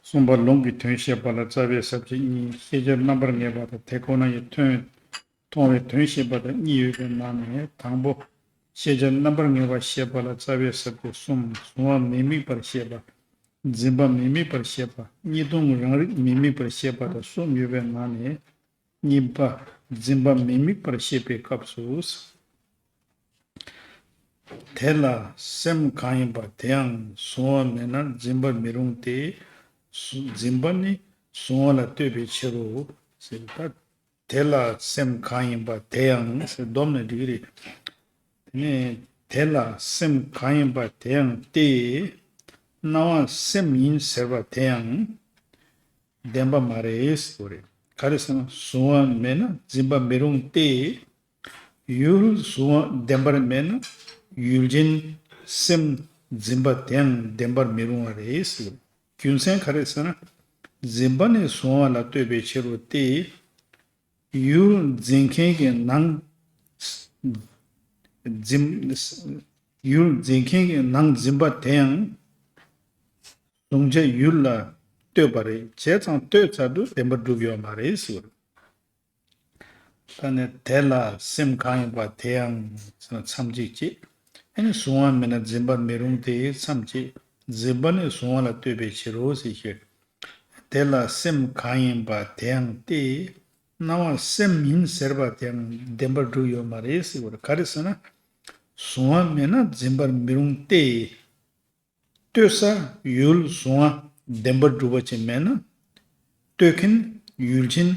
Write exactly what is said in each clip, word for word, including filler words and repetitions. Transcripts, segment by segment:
གསུམ་པ་ལུང་གི་དོན་བཤད་པ་ལ་རྩ་བའི་ས་བཅད་གཉིས། ཤེས་བྱ་རྣམ་པར་ངེས་པ་དང་དེ་ཁོ་ན་ཡི་དོན་མཐོང་བའི་དོན་བཤད་པ་དང་གཉིས་ཡོད་པའི་ནང་ནས། དང་པོ། ཤེས་བྱ་རྣམ་པར་ངེས་པ་བཤད་པ་ལ་རྩ་བའི་ས་བཅད་གསུམ། གཟུང་བ་མི་དམིགས་པར་བཤད་པ། འཛིན་པ་མི་དམིགས་པར་བཤད་པ། གཉིས་སྟོང་རང་རིག་མི་དམིགས་པར་བཤད་པ་དང་གསུམ་ཡོད་པའི་ནང་ནས། གཉིས་པ། འཛིན་པ་མི་དམིགས་པར་བཤད་པའི་སྐབས་སུ། དེ་ལ་སེམས་གང་ཡིན་པ་དེ་ཡང་གཟུང་བ་མེད་ན་འཛིན་པར་མི་རུང་སྟེ། གཟུ- འཛིན་པ་ནི་གཟུང་བ་ལ་ལྟོས་པའི་ཕྱིར་རོ། ཟེར་ད། དེ་ལ་སེམས་གང་ཡིན་པ་དེ་ཡང་ཟེར་སྡོམ་ནས་འགྲིག་གི་རེད། དེ་ནས་དེ་ལ་སེམས་གང་ཡིན་པ་དེ་ཡང་སྟེ། སྣང་བ་སེམས་ཡིན་ཟེར་བ་དེ་ཡང་བདེན་པ་མ་རེད་ཟེར་བ་རེད། ག་རེ་ཟེར་ན། གཟུང་བ་མེད་ན་འཛིན་པ་མི་རུང་སྟེ། ཡུལ་གཟུང་བ་བདེན་པར་མེད་ན་ཡུལ་ཅན་སེམས་འཛིན་པ་དེའང་བདེན་པར་མི་རུང་བ་རེད་ཟེར། རྒྱུ་མཚན་ག་རེ་ཟེར་ན། འཛིན་པ་ནི་གཟུང་བ་ལ་ལྟོས་པའི་ཕྱིར་རོ་སྟེ། ཡུལ་འཛིན་མཁན་གྱི་ནང་འཛིན། ཡུལ་འཛིན་མཁན་གྱི་ནང་འཛིན་པ་དེ་ཡང་གཟུང་བྱ་ཡུལ་ལ་ལྟོས་པ་རེད། བྱས་ཙང་ལྟོས་ཚར་དུས་བདེན་པར་གྲུབ་ཡོད་མ་རེད་ཟེར། ད་ནི་དེ་ལ་སེམས་གང་ཡིན་པ་དེ་ཡང་ཟེར་ན་མཚམས་གཅིག་བྱེད། ཨ་ནི་གཟུང་བ་མེད་ན་འཛིན་པར་མི་རུང་སྟེ་མཚམས་བཅད། འཛིན་པ་ནི་གཟུང་བ་ལ་ལྟོས་པའི་ཕྱིར་རོ་ཟེར་ཞེས། དེ་ལ་སེམས་གང་ཡིན་པ་དེ་ཡང་སྟེ། སྣང་བ་སེམས་ཡིན་ཟེར་བ་དེ་ཡང་བདེན་པར་གྲུབ་ཡོད་མ་རེད་ཟེར་བ་རེད། ག་རེ་ཟེར་ན། གཟུང་བ་མེད་ན་འཛིན་པར་མི་རུང་སྟེ། ལྟོས་ས་ཡུལ་གཟུང་བ་བདེན་པར་གྲུབ་པ་ཅིག་མེད་ན། ལྟོས་མཁན་ཡུལ་ཅན་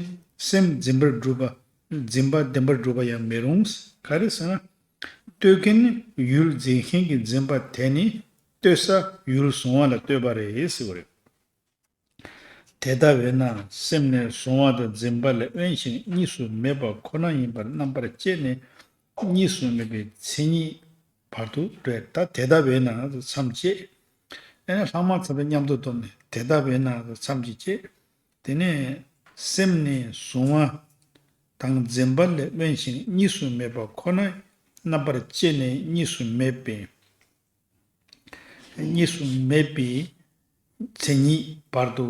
སེམས་འཛིན་པར་གྲུབ་པ། འཛིན་པ་བདེན་པར་གྲུབ་པ་ཡང་མི་རུང་། ག་རེ་ཟེར་ན། ལྟོས་མཁན་ཡུལ་འཛིན་མཁན་གྱི་འཛིན་པ་དེ་ནི་ལྟོས་ས་ཡུལ་གཟུང་བ་ལ་ལྟོས་པ་རེད་ཟེར་བ་རེད། དེ་ལྟ་བས་ན་སེམས་ནི་གཟུང་བ་དང་འཛིན་པ་ལས་དབེན་ཞིང་གཉིས་སུ་མེད་པ་ཁོ་ན་ཡིན་པར་རྣམ་པར་དཔྱད་ནས་གཉིས་སུ་མེད་པའི་མཚན་ཉིད་བར་དུ་འགྲོ། ད་དེ་ལྟ་བས་ན་མཚམས་བཅད། ཨེ་ནས་ལྷག་མ་ཚང་མ་མཉམ་དུ་བསྡོམས་ནས་དེ་ལྟ་བས་ན་མཚམས་ཀྱིས་བཅད། དེ་ནས་སེམས་ནི་གཟུང་བ་དང་འཛིན་པ་ལས་དབེན་ཞིང་གཉིས་སུ་མེད་པ་ཁོ་ན་རྣམ་པར་དཔྱད་ནས་གཉིས་སུ་མེད་པའི་གཉིས་སུ་མེད་པའི་མཚན་ཉིད་བར་དུ་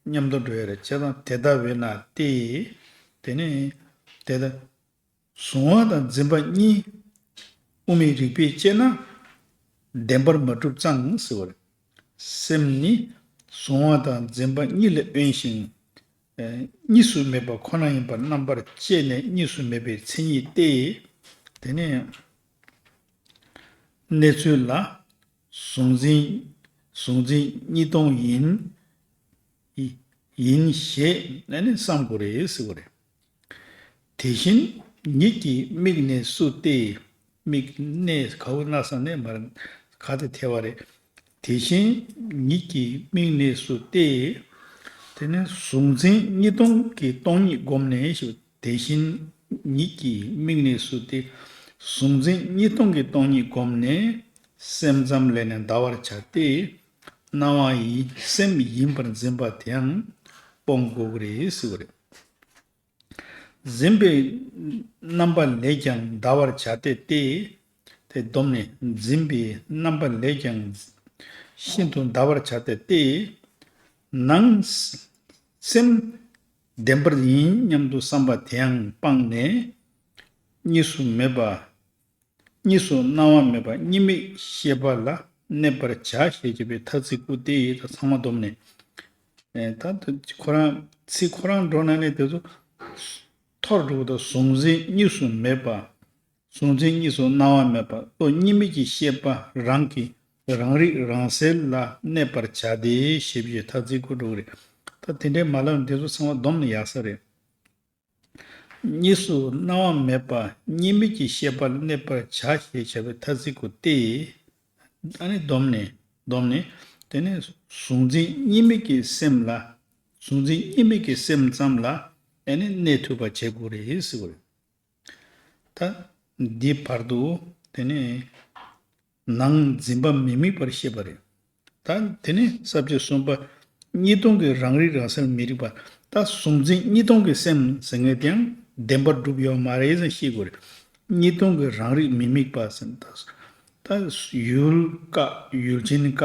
མཉམ་དུ་འགྲོ་ཡ་རེད། བྱས་ཙང་དེ་ལྟ་བས་ན་སྟེ། དེ་ནས་དེ་ལྟ། གཟུང་བ་དང་འཛིན་པ་གཉིས་དབུ་མའི་རིགས་པས་དཔྱད་ན་བདེན་པར་མ་གྲུབ་ཙང་ཟེར་བ་རེད། སེམས་ནི་གཟུང་བ་དང་འཛིན་པ་གཉིས་ལས་དབེན་ཞིང་། ཨེ། གཉིས་སུ་མེད་པ་ཁོ་ན་ཡིན་པར་རྣམ་པར་དཔྱད་ནས་གཉིས་སུ་མེད་པའི་མཚན་ཉིད་སྟེ། དེ་ནས་གནས་ཚུལ་ལ་གཟུང་འཛིན་གཟུང་འཛིན་གཉིས་སྟོང་ཡིན། ཡིན་ཞེས་ཨ་ནི་བསམ་དགོས་རེད་ཟེར་བ་རེད། དེ་བཞིན་ཉིད་ཀྱི་དམིགས་གནས་སུ་སྟེ། དམིགས་གནས་ག་བོ་ན་ས་གནས་མར་ག་དེ་ཐེ་བ་རེད། དེ་བཞིན་ཉིད་ཀྱི་དམིགས་གནས་སུ་སྟེ། དེ་ནི་གཟུང་འཛིན་གཉིས་སྟོང་གི་སྟོང་ཉིད་བསྒོམས་ནས་ཞེས། དེ་བཞིན་ཉིད་ཀྱི་དམིགས་གནས་སུ་སྟེ། གཟུང་འཛིན་གཉིས་སྟོང་གི་སྟོང་ཉིད་བསྒོམས་ནས་སེམས་ཙམ་ལས་ནི་འདའ་བར་བྱ་སྟེ། སྣང་བ་ཡི་སེམས་ཡིན་པར་འཛིན་པ་དེའང་སྤོང་དགོས་ཀྱི་རེད་ཟེར་བ་རེད། འཛིན་པའི་རྣམ་པ་ལས་ཀྱང་འདའ་བར་བྱ་སྟེ་སྟེ། དེ་བསྡོམས་ནས་འཛིན་པའི་རྣམ་པ་ལས་ཀྱང་ཤིན་ཏུ་འདའ་བར་བྱ་སྟེ་སྟེ། ནང་སེམས་བདེན་པར་ཡིན་སྙམ་དུ་བསམ་པ་དེའང་སྤངས་ནས། གཉིས་སུ་མེད་པ། གཉིས་སུ་སྣང་བ་མེད་པ་གཉིས་མེད་ཤེས་པ་ལ་གནས་པར་བྱ་ཞེས་བྱ་བའི་ཐ་ཚིག་གུ་སྟེ་ཡིས་དང་ཚང་མ་བསྡོམས་ནས། ཨེ། ད་དུ་ཁོ་རང་ཚིག་ཁོ་རང་འགྲོ་ན་ནི་དེ་ཚོ་འཐོར་འགྲོ་གི། ད་གཟུང་འཛིན་གཉིས་སུ་མེད་པ། གཟུང་འཛིན་གཉིས་སུ་སྣང་བ་མེད་པ། བློ་གཉིས་མེད་ཀྱི་ཤེས་པ་རང་གི་རང་རིག་རང་གསལ་ལ་གནས་པར་བྱ་སྟེ་ཞེས་པའི་ཐ་ཚིག་གུ་འགྲོ་གི་རེད། ད་དེ་འདྲའི་མ་ལབ་ན་དེ་ཚོ་ཚང་མ་བསྡོམས་ནས་ཡག་ས་རེད། གཉིས་སུ་སྣང་བ་མེད་པ་གཉིས་མེད་ཀྱི་ཤེས་པ་ལ་གནས་པར་བྱ་ཞེས་བྱ་བའི་ཐ་ཚིག་གུ་སྟེ། ཨ་ནི་བསྡོམས་ནས་བསྡོམས་ནས། དེ་ནས་གཟུང་འཛིན་གཉིས་མེད་ཀྱི་སེམས་ལ། གཟུང་འཛིན་གཉིས་མེད་ཀྱི་སེམས་ཙམ་ལ་ཨ་ནི་གནས་ཐུབ་པ་བྱེད་དགོས་རེད་ཟེར་བ་རེད། ད་འདི་བར་དུ་དེ་ནས་ནང་འཛིན་པ་མི་དམིགས་པར་ཤེས་པ་རེད། ད་དེ་ནི་ས་བཅད་གསུམ་པ། གཉིས་སྟོང་གི་རང་རིག་རང་གསལ་མི་རིག་པ། ད་གཟུང་འཛིན་གཉིས་སྟོང་གི་སེམས་ཟེར་མཁན་དེའང་བདེན་པར་གྲུབ་ཡོད་མ་རེད་ཟེར་ཤེས་དགོས་རེད། གཉིས་སྟོང་གི་རང་རིག་མི་དམིགས་པ་ཟེར། ད་ད་ཡུལ་བཀག་ཡུལ་ཅན་བཀག་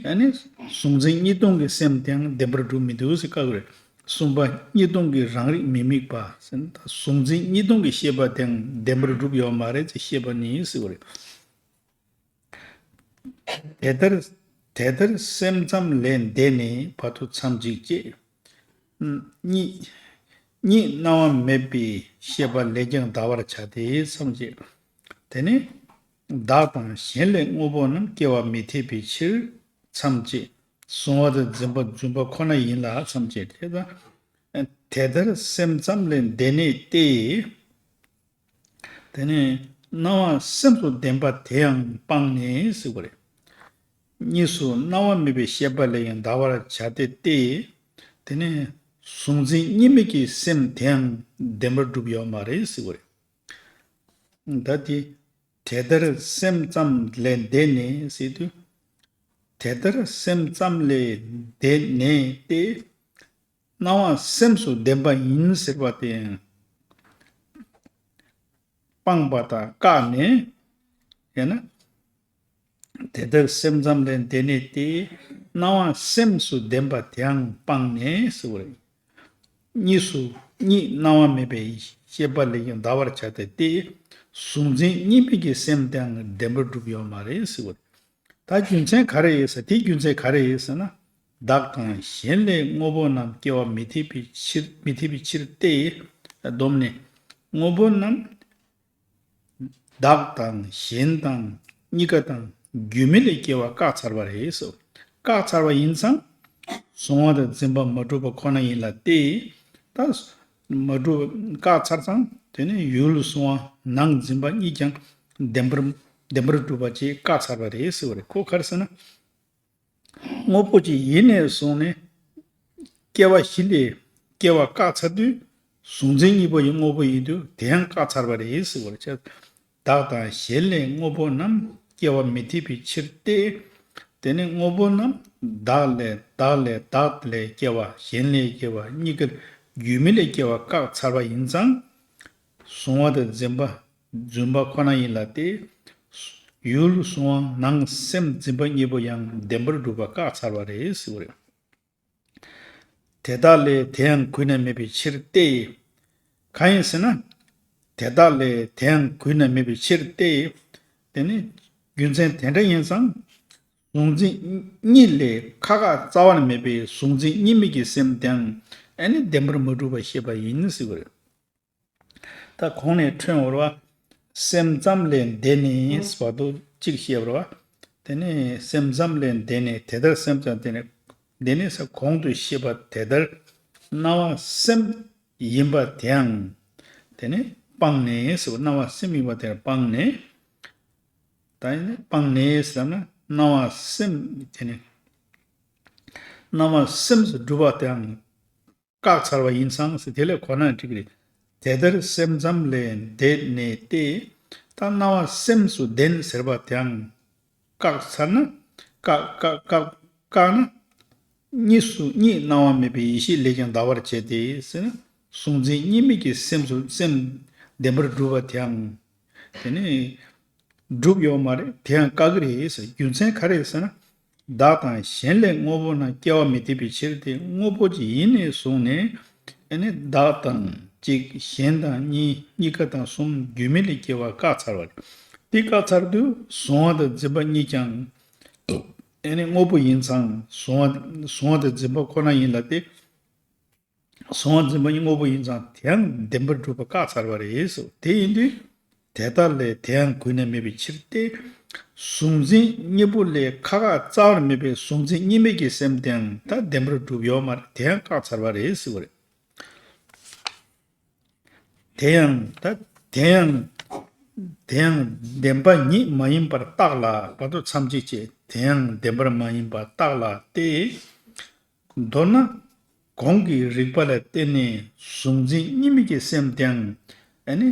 ཨ་ནི་གཟུང་འཛིན་གཉིས་སྟོང་གི་སེམས་དེའང་བདེན་པར་གྲུབ་མི་འདུག་ཟེར་བཀག་རེད། གསུམ་པ་གཉིས་སྟོང་གི་རང་རིག་མི་དམིགས་པ་ཟེར་ན། ད་གཟུང་འཛིན་གཉིས་སྟོང་གི་ཤེས་པ་དེའང་བདེན་པར་གྲུབ་ཡོད་མ་རེད་ཅེས་བཤད་པ་ནི་ཟེར་བ་རེད། དེ་ལྟར་དེ་ལྟར་སེམས་ཙམ་ལས་འདས་ནས་བར་དུ་མཚམས་གཅིག་ཅེས། གཉིད་གཉིད་སྣང་བ་མེད་པའི་ཤེས་པ་ལས་ཀྱང་འདའ་བར་བྱ་སྟེ་མཚམས་གཅིག། དེ་ནི་བདག་དང་གཞན་ལས་དངོས་པོ་རྣམས་སྐྱེ་བ་མི་འཐད་པའི་ཕྱིར་མཚམས་གཅིག། གཟུང་བ་དང་འཛིན་པ་རྫུན་པ་ཁོ་ན་ཡིན་ལ་མཚམས་གཅིག། དེ་ལྟར་དེ་ལྟར་སེམས་ཙམ་ལས་འདས་ནས་ཏེ། དེ་ནས་སྣང་བ་སེམས་སུ་ལྡན་པ་དེའང་སྤངས་ནས་ཟེར་བ་རེད། གཉིས་སུ་སྣང་བ་མེད་པའི་ཤེས་པ་ལས་ཀྱང་འདའ་བར་བྱ་སྟེ་སྟེ། དེ་ནས་གཟུང་འཛིན་གཉིས་མེད་ཀྱི་སེམས་དེའང་བདེན་པར་གྲུབ་ཡོད་མ་རེད་ཟེར་བ་རེད། ད་དེ་དེ་ལྟར་སེམས་ཙམ་ལས་འདས་ནས་ཟེར་དུས། དེ་ལྟར་སེམས་ཙམ་ལས་འདས་ནས་ཏེ། སྣང་བ་སེམས་སུ་ལྡན་པ་ཡིན་ཟེར་བ་དེ་སྤངས་པ་དང་བཀག་ནས། ཡང་ན། དེ་ལྟར་སེམས་ཙམ་ལས་འདས་ནས་ཏེ། སྣང་བ་སེམས་སུ་ལྡན་པ་དེའང་སྤངས་ནས་ཟེར་བ་རེད། གཉིས་སུ་གཉིད་སྣང་བ་མེད་པའི་ཤེས་པ་ལས་ཀྱང་འདའ་བར་བྱ་སྟེ་སྟེ། གཟུང་འཛིན་གཉིས་མེད་ཀྱི་སེམས་དེའང་བདེན་པར་གྲུབ་ཡོད་མ་རེད་ཟེར་བ་རེད། ད་རྒྱུ་མཚན་ག་རེ་ཡིན་ཟེར། དེའི་རྒྱུ་མཚན་ག་རེ་ཡིན་ཟེར་ན། བདག་དང་གཞན་ལས་དངོས་པོ་རྣམས་སྐྱེ་བ་མི་འཐད་པའི་ཕྱིར་མི་འཐད་པའི་ཕྱིར་ཏེ། སྡོམ་ནི། དངོས་པོ་རྣམས་བདག་དང་གཞན་དང་གཉིས་ཀ་དང་རྒྱུ་མེད་ལས་སྐྱེ་བ་བཀག་ཚར་བ་རེད་ཟེར། བཀག་ཚར་བ་ཡིན་ཙང་། གཟུང་བ་དང་འཛིན་པ་མ་གྲུབ་པ་ཁོ་ན་ཡིན་ལ་སྟེ། ད་མ་གྲུབ་བཀག་ཚར་ཙང་དེ་ནི་ཡུལ་གཟུང་བ་ནང་འཛིན་པ་གཉིས་ཀྱང་བདེན་པར་བདེན་པར་གྲུབ་པ་ཅེས་བཀག་ཚར་བ་རེད་ཟེར་བ་རེད། ཁོ་ག་རེ་ཟེར་ན། དངོས་པོ་ཅིག་ཡིན་ནས་བཟུང་ནས་སྐྱེ་བ་བཞི་ལས་སྐྱེ་བ་བཀག་ཚར་དུས། གཟུང་འཛིན་གཉིས་པོ་ཡི་དངོས་པོ་ཡིན་དུས་དེ་ཡང་བཀག་ཚར་བ་རེད་ཟེར་བ་རེད། བདག་དང་གཞན་ལས་དངོས་པོ་རྣམས་སྐྱེ་བ་མི་འཐད་པའི་ཕྱིར་ཏེ། དེ་ནི་དངོས་པོ་རྣམས་བདག་ལས་བདག་ལས་བདག་ལས་སྐྱེ་བ་གཞན་ལས་སྐྱེ་བ་གཉིས་ཀར་རྒྱུ་མེད་ལས་སྐྱེ་བ་བཀག་ཚར་བ་ཡིན་ཙང་། གཟུང་བ་དང་འཛིན་པ་རྫུན་པ་ཁོ་ན་ཡིན་ལ་སྟེ། ཡུལ་གཟུང་བ་ནང་སེམས་འཛིན་པ་གཉིས་པོ་ཡང་བདེན་པར་གྲུབ་པ་བཀག་ཚར་བ་རེད་ཟེར་བ་རེད། དེ་དག་ལས་དེ་ཡང་གུད་ནས་མེད་པའི་ཕྱིར་ཏེ། གང་ཡིན་ཟེར་ན། དེ་དག་ལས་དེ་ཡང་གུད་ནས་མེད་པའི་ཕྱིར་ཏེ། དེ་ནི་རྒྱུ་མཚན་དེ་འདྲ་ཡིན་ཙང་། གཟུང་འཛིན་གཉིས་ལས་ཁ་ཁ་རྩ་བ་ནས་མེད་པའི་གཟུང་འཛིན་གཉིས་མེད་ཀྱི་སེམས་དེའང་ཨ་ནི་བདེན་པར་མ་གྲུབ་པ་ཤེས་པ་ཡིན་ཟེར་བ་རེད། ད་གོང་ནས་ཁྲོན་བོར་བ། སེམས་ཙམ་ལས་འདས་ནས་བར་དུ་གཅིག་བཤད་པར་བ། དེ་ནས་སེམས་ཙམ་ལས་འདས་ནས་དེ་ལྟར་སེམས་ཙམ་དེ་ནས་འདས་ནས་ས་གོང་དུ་བཤད་པ་དེ་ལྟར་སྣང་བ་སེམས་ཡིན་པ་དེའང་། དེ་ནས་སྤངས་ནས་ཟེར་བ། སྣང་བ་སེམས་ཡིན་པ་དེར་སྤངས་ནས། ད་ཡིན་ན་སྤངས་ནས་ཟེར་ན་སྣང་བ་སེམས་དེ་ནས་སྣང་བ་སེམས་སུ་གྲུབ་པ་དེའང་བཀག་ཚར་བ་ཡིན་ཙང་ཟེར། དེ་ལས་གོ་ན་འགྲིག་གི་རེད། དེ་ལྟར་སེམས་ཙམ་ལས་འདས་ནས་ཏེ། ད་སྣང་བ་སེམས་སུ་ལྡན་ཟེར་བ་དེའང་བཀག་ཚར་ན། བཀག་བཀག་བཀག་བཀག་ན། གཉིས་སུ་གཉིད་སྣང་བ་མེད་པའི་ཡེ་ཤེས་ལས་ཀྱང་འདའ་བར་བྱེད་དེ་ཟེར་ན། གཟུང་འཛིན་གཉིས་མེད་ཀྱི་སེམས་སུ་སེམས་བདེན་པར་གྲུབ་པ་དེའང་། དེ་ནི། གྲུབ་ཡོད་མ་རེད། དེ་ཡང་བཀག་གི་རེད་ཟེར། རྒྱུ་མཚན་ག་རེ་ཟེར་ན། བདག་དང་གཞན་ལས་དངོས་པོ་རྣམས་སྐྱེ་བ་མི་འཐད་པའི་ཕྱིར་ཏེ། དངོས་པོ་ཅིག་ཡིན་ནས་བཟུང་ནས་ཨ་ནི་བདག་དང་གཅིག་གཞན་དང་གཉིས། གཉིས་ཀ་དང་གསུམ། རྒྱུ་མེད་ལས་སྐྱེ་བ་བཀག་ཚར་བ་རེད། དེ་བཀག་ཚར་དུས་གཟུང་བ་དང་འཛིན་པ་གཉིས་ཀྱང་ཨ་ནི་དངོས་པོ་ཡིན་ཙང་། གཟུང་བ་གཟུང་བ་དང་འཛིན་པ་ཁོ་ན་ཡིན་ལ་སྟེ། གཟུང་བ་འཛིན་པ་གཉིས་དངོས་པོ་ཡིན་ཙང་དེའང་བདེན་པར་གྲུབ་པ་བཀག་ཚར་བ་རེད་ཟེར། དེ་ཡིན་དུས་དེ་དག་ལས་དེ་ཡང་གུད་ནས་མེད་པའི་ཕྱིར་ཏེ། གཟུང་འཛིན་གཉིས་པོ་ལས་ཁ་ཁ་རྩ་བར་མེད་པའི་གཟུང་འཛིན་གཉིས་མེད་ཀྱི་སེམས་དེའང་ད་བདེན་པར་གྲུབ་ཡོད་མ་རེད། དེ་ཡང་བཀག་ཚར་བ་རེད་ཟེར་བ་རེད། དེ་ཡང་ད་དེ་ཡང་དེ་ཡང་བདེན་པ་ཉིད་མ་ཡིན་པར་བརྟགས་ལ་བར་དུ་མཚམས་གཅིག་བྱས། དེ་ཡང་བདེན་པར་མ་ཡིན་པར་བརྟགས་ལ་སྟེ། མདོར་ན། གོང་གི་རིགས་པ་ལ་བརྟེན་ནས་གཟུང་འཛིན་གཉིས་མེད་ཀྱི་སེམས་དེའང་ཨ་ནི་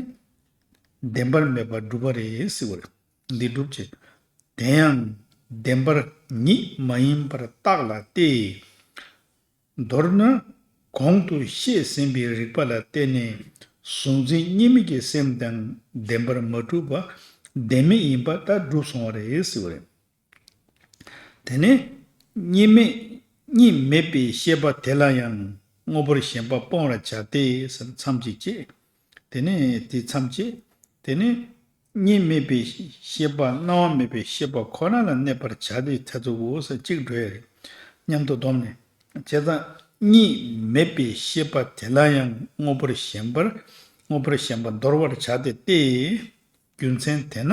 བདེན་པར་མེད་པར་སྒྲུབ་པ་རེད་ཟེར་བ་རེད། འདི་སྒྲུབ་བྱེད། དེ་ཡང་བདེན་པར་ཉིད་མ་ཡིན་པར་བརྟགས་ལ་སྟེ། མདོར་ན་གོང་དུ་བཤད་ཟིན་པའི་རིགས་པ་ལ་བརྟེན་ནས་གཟུང་འཛིན་གཉིས་མེད་ཀྱི་སེམས་དེའང་བདེན་པར་མ་གྲུབ་པ་བདེན་མེད་ཡིན་པ་ལྟར་སྒྲུབ་སོང་བ་རེད་ཟེར་བ་རེད། དེ་ནས་ གཉིས་མེད་གཉིས་མེད་པའི་ཤེས་པ་དེ་ལ་ཡང་དངོས་པོར་ཞེན་པ་སྤོང་བར་བྱ་སྟེ་ཟེར་མཚམས་གཅིག་བཅད། དེ་ནས་དེ་མཚམས་བཅད། དེ་ནས་གཉིས་མེད་པའི་ཤེས་པ་སྣང་བ་མེད་པའི་ཤེས་པ་ཁོ་ན་ལ་གནས་པར་བྱ་སྟེ་ཐལ་ཚུགས་སོ་གཅིག་འགྲོ་ཡ་རེད། མཉམ་དུ་བསྡོམས་ནས། བྱས་ཙང་གཉིས་མེད་པའི་ཤེས་པ་དེ་ལ་ཡང་དངོས་པོར་ཞེན་པར་དངོས་པོར་ཞེན་པ་འདོར་བར་བྱ་སྟེ་སྟེ། རྒྱུ་མཚན་དེས་ན།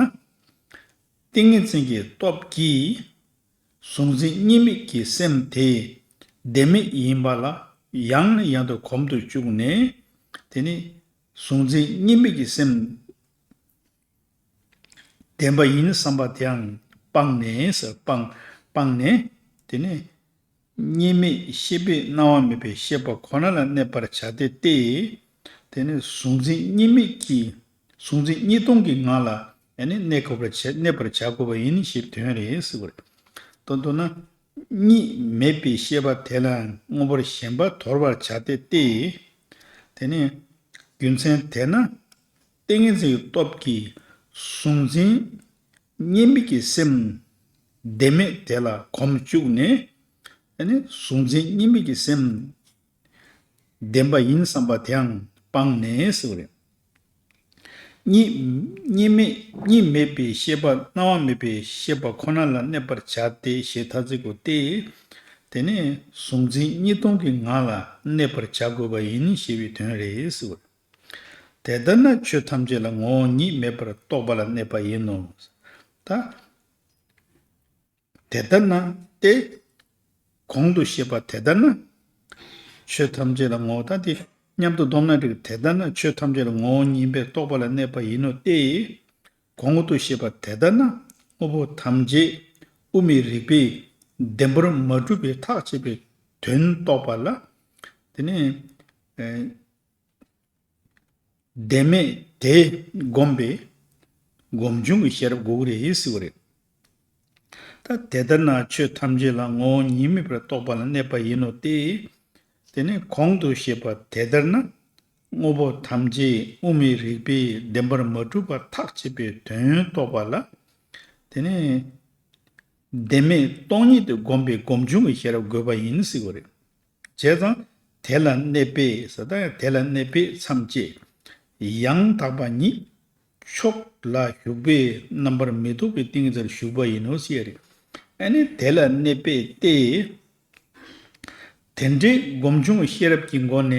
ཏིང་ངེ་འཛིན་གྱི་སྟོབས་ཀྱིས་གཟུང་འཛིན་གཉིས་མེད་ཀྱི་སེམས་དེ་བདེན་མེད་ཡིན་པ་ལ་ཡང་ནས་ཡང་དུ་གོམས་སུ་བཅུག་ནས། དེ་ནི་གཟུང་འཛིན་གཉིས་མེད་ཀྱི་སེམས་བདེན་པ་ཡིན་བསམ་པ་དེའང་སྤངས་ནས་སྤངས་སྤངས་ནས། དེ་ནི་གཉིས་མེད་ཤེས་པས་སྣང་བ་མེད་པའི་ཤེས་པ་ཁོ་ན་ལ་གནས་པར་བྱ་སྟེ་སྟེ། དེ་ནི་གཟུང་འཛིན་གཉིས་མེད་ཀྱི་གཟུང་འཛིན་གཉིས་སྟོང་གི་ངང་ལ་ཡང་ནི་གནས་དགོས་པར་བྱ་གནས་པར་བྱ་དགོས་པ་ཡིན་ཞེས་དོན་རེད་ཟེར་བ་རེད། དོན་དུ་ན། གཉིས་མེད་པའི་ཤེས་པ་དེ་ལ་དངོས་པོར་ཞེན་པ་དོར་བར་བྱ་སྟེ་སྟེ། དེ་ནི་རྒྱུ་མཚན་དེས་ན། ཏིང་ངེ་འཛིན་གྱི་སྟོབས་ཀྱིས་གཟུང་འཛིན་གཉིས་མེད་ཀྱི་སེམས་བདེན་མེད་དེ་ལ་གོམས་བཅུག་ནས། ཨ་ནི་གཟུང་འཛིན་གཉིས་མེད་ཀྱི་སེམས་བདེན་པ་ཡིན་བསམ་པ་དེའང་སྤངས་ནས་ཟེར་བ་རེད། གཉིས་གཉིས་མེད་གཉིས་མེད་པའི་ཤེས་པ་སྣང་བ་མེད་པའི་ཤེས་པ་ཁོ་ན་ལ་གནས་པར་བྱ་སྟེ་ཞེས་ཐལ་ཚུགས་སོ་སྟེ། དེ་ནས་གཟུང་འཛིན་གཉིས་སྟོང་གི་ངང་ལ་གནས་པར་བྱ་དགོས་པ་ཡིན་ཞེས་པའི་དོན་རེད་ཟེར་བ་རེད། དེ་ལྟར་ན་ཆོས་ཐམས་ཅད་ལ་ངོ་བོ་ཉིད་མེད་པར་རྟོགས་པ་ལ་གནས་པ་ཡིན་ནོ། ད། དེ་ལྟར་ན་སྟེ། གོང་དུ་བཤད་པ་དེ་ལྟར་ན། ཆོས་ཐམས་ཅད་ལ་ངོ་བོ་ད་དེ་མཉམ་དུ་བསྡོམས་ན་འགྲིག་དེ་ལྟར་ན་ཆོས་ཐམས་ཅད་ལ་ངོ་བོ་ཉིད་མེད་པར་རྟོགས་པ་ལ་གནས་པ་ཡིན་ནོ་སྟེ། གོང་དུ་བཤད་པ་དེ་ལྟར་ན་དངོས་པོ་ཐམས་ཅད་དབུ་མའི་རིགས་པས་བདེན་པར་མ་གྲུབ་པའི་ཐག་བཅད་པའི་དོན་རྟོགས་པ་ལ། དེ་ནི། བདེན་མེད་དེ་བསྒོམས་པའི་སྒོམ་བྱུང་གི་ཤེས་རབ་དགོས་ཀྱི་རེད་ཟེར་བ་རེད། ད་དེ་ལྟར་ན་ཆོས་ཐམས་ཅད་ལ་ངོ་བོ་ཉིད་མེད་པར་རྟོགས་པ་ལ་གནས་པ་ཡིན་ནོ་སྟེ། དེ་ནི་གོང་དུ་བཤད་པ་དེ་ལྟར་ན་དངོས་པོ་ཐམས་ཅད་དབུ་མའི་རིགས་པས་བདེན་པར་མ་གྲུབ་པར་ཐག་བཅད་པའི་དོན་རྟོགས་པ་ལ། དེ་ནི་བདེན་མེད་སྟོང་ཉིད་དུ་བསྒོམས་པའི་སྒོམ་བྱུང་གི་ཤེས་རབ་དགོས་པ་ཡིན་ཟེར་བ་རེད། བྱས་ཙང་དེ་ལ་གནས་པས་ཟེར་ད་ཡང་དེ་ལ་གནས་པས་མཚམས་བཅད། ཡང་དག་པ་ཉིད་མཆོག་ལ་ཞུགས་པས་རྣམ་པར་མི་རྟོག་པའི་ཏིང་ངེ་འཛིན་ལ་ཞུགས་པ་ཡིན་ནོ་ཟེར་རེད། ཨ་ནི་དེ་ལ་གནས་པས་ཏེ། དེ་འདྲའི་སྒོམ་བྱུང་ཤེས་རབ་ཀྱི་སྒོ་ནས།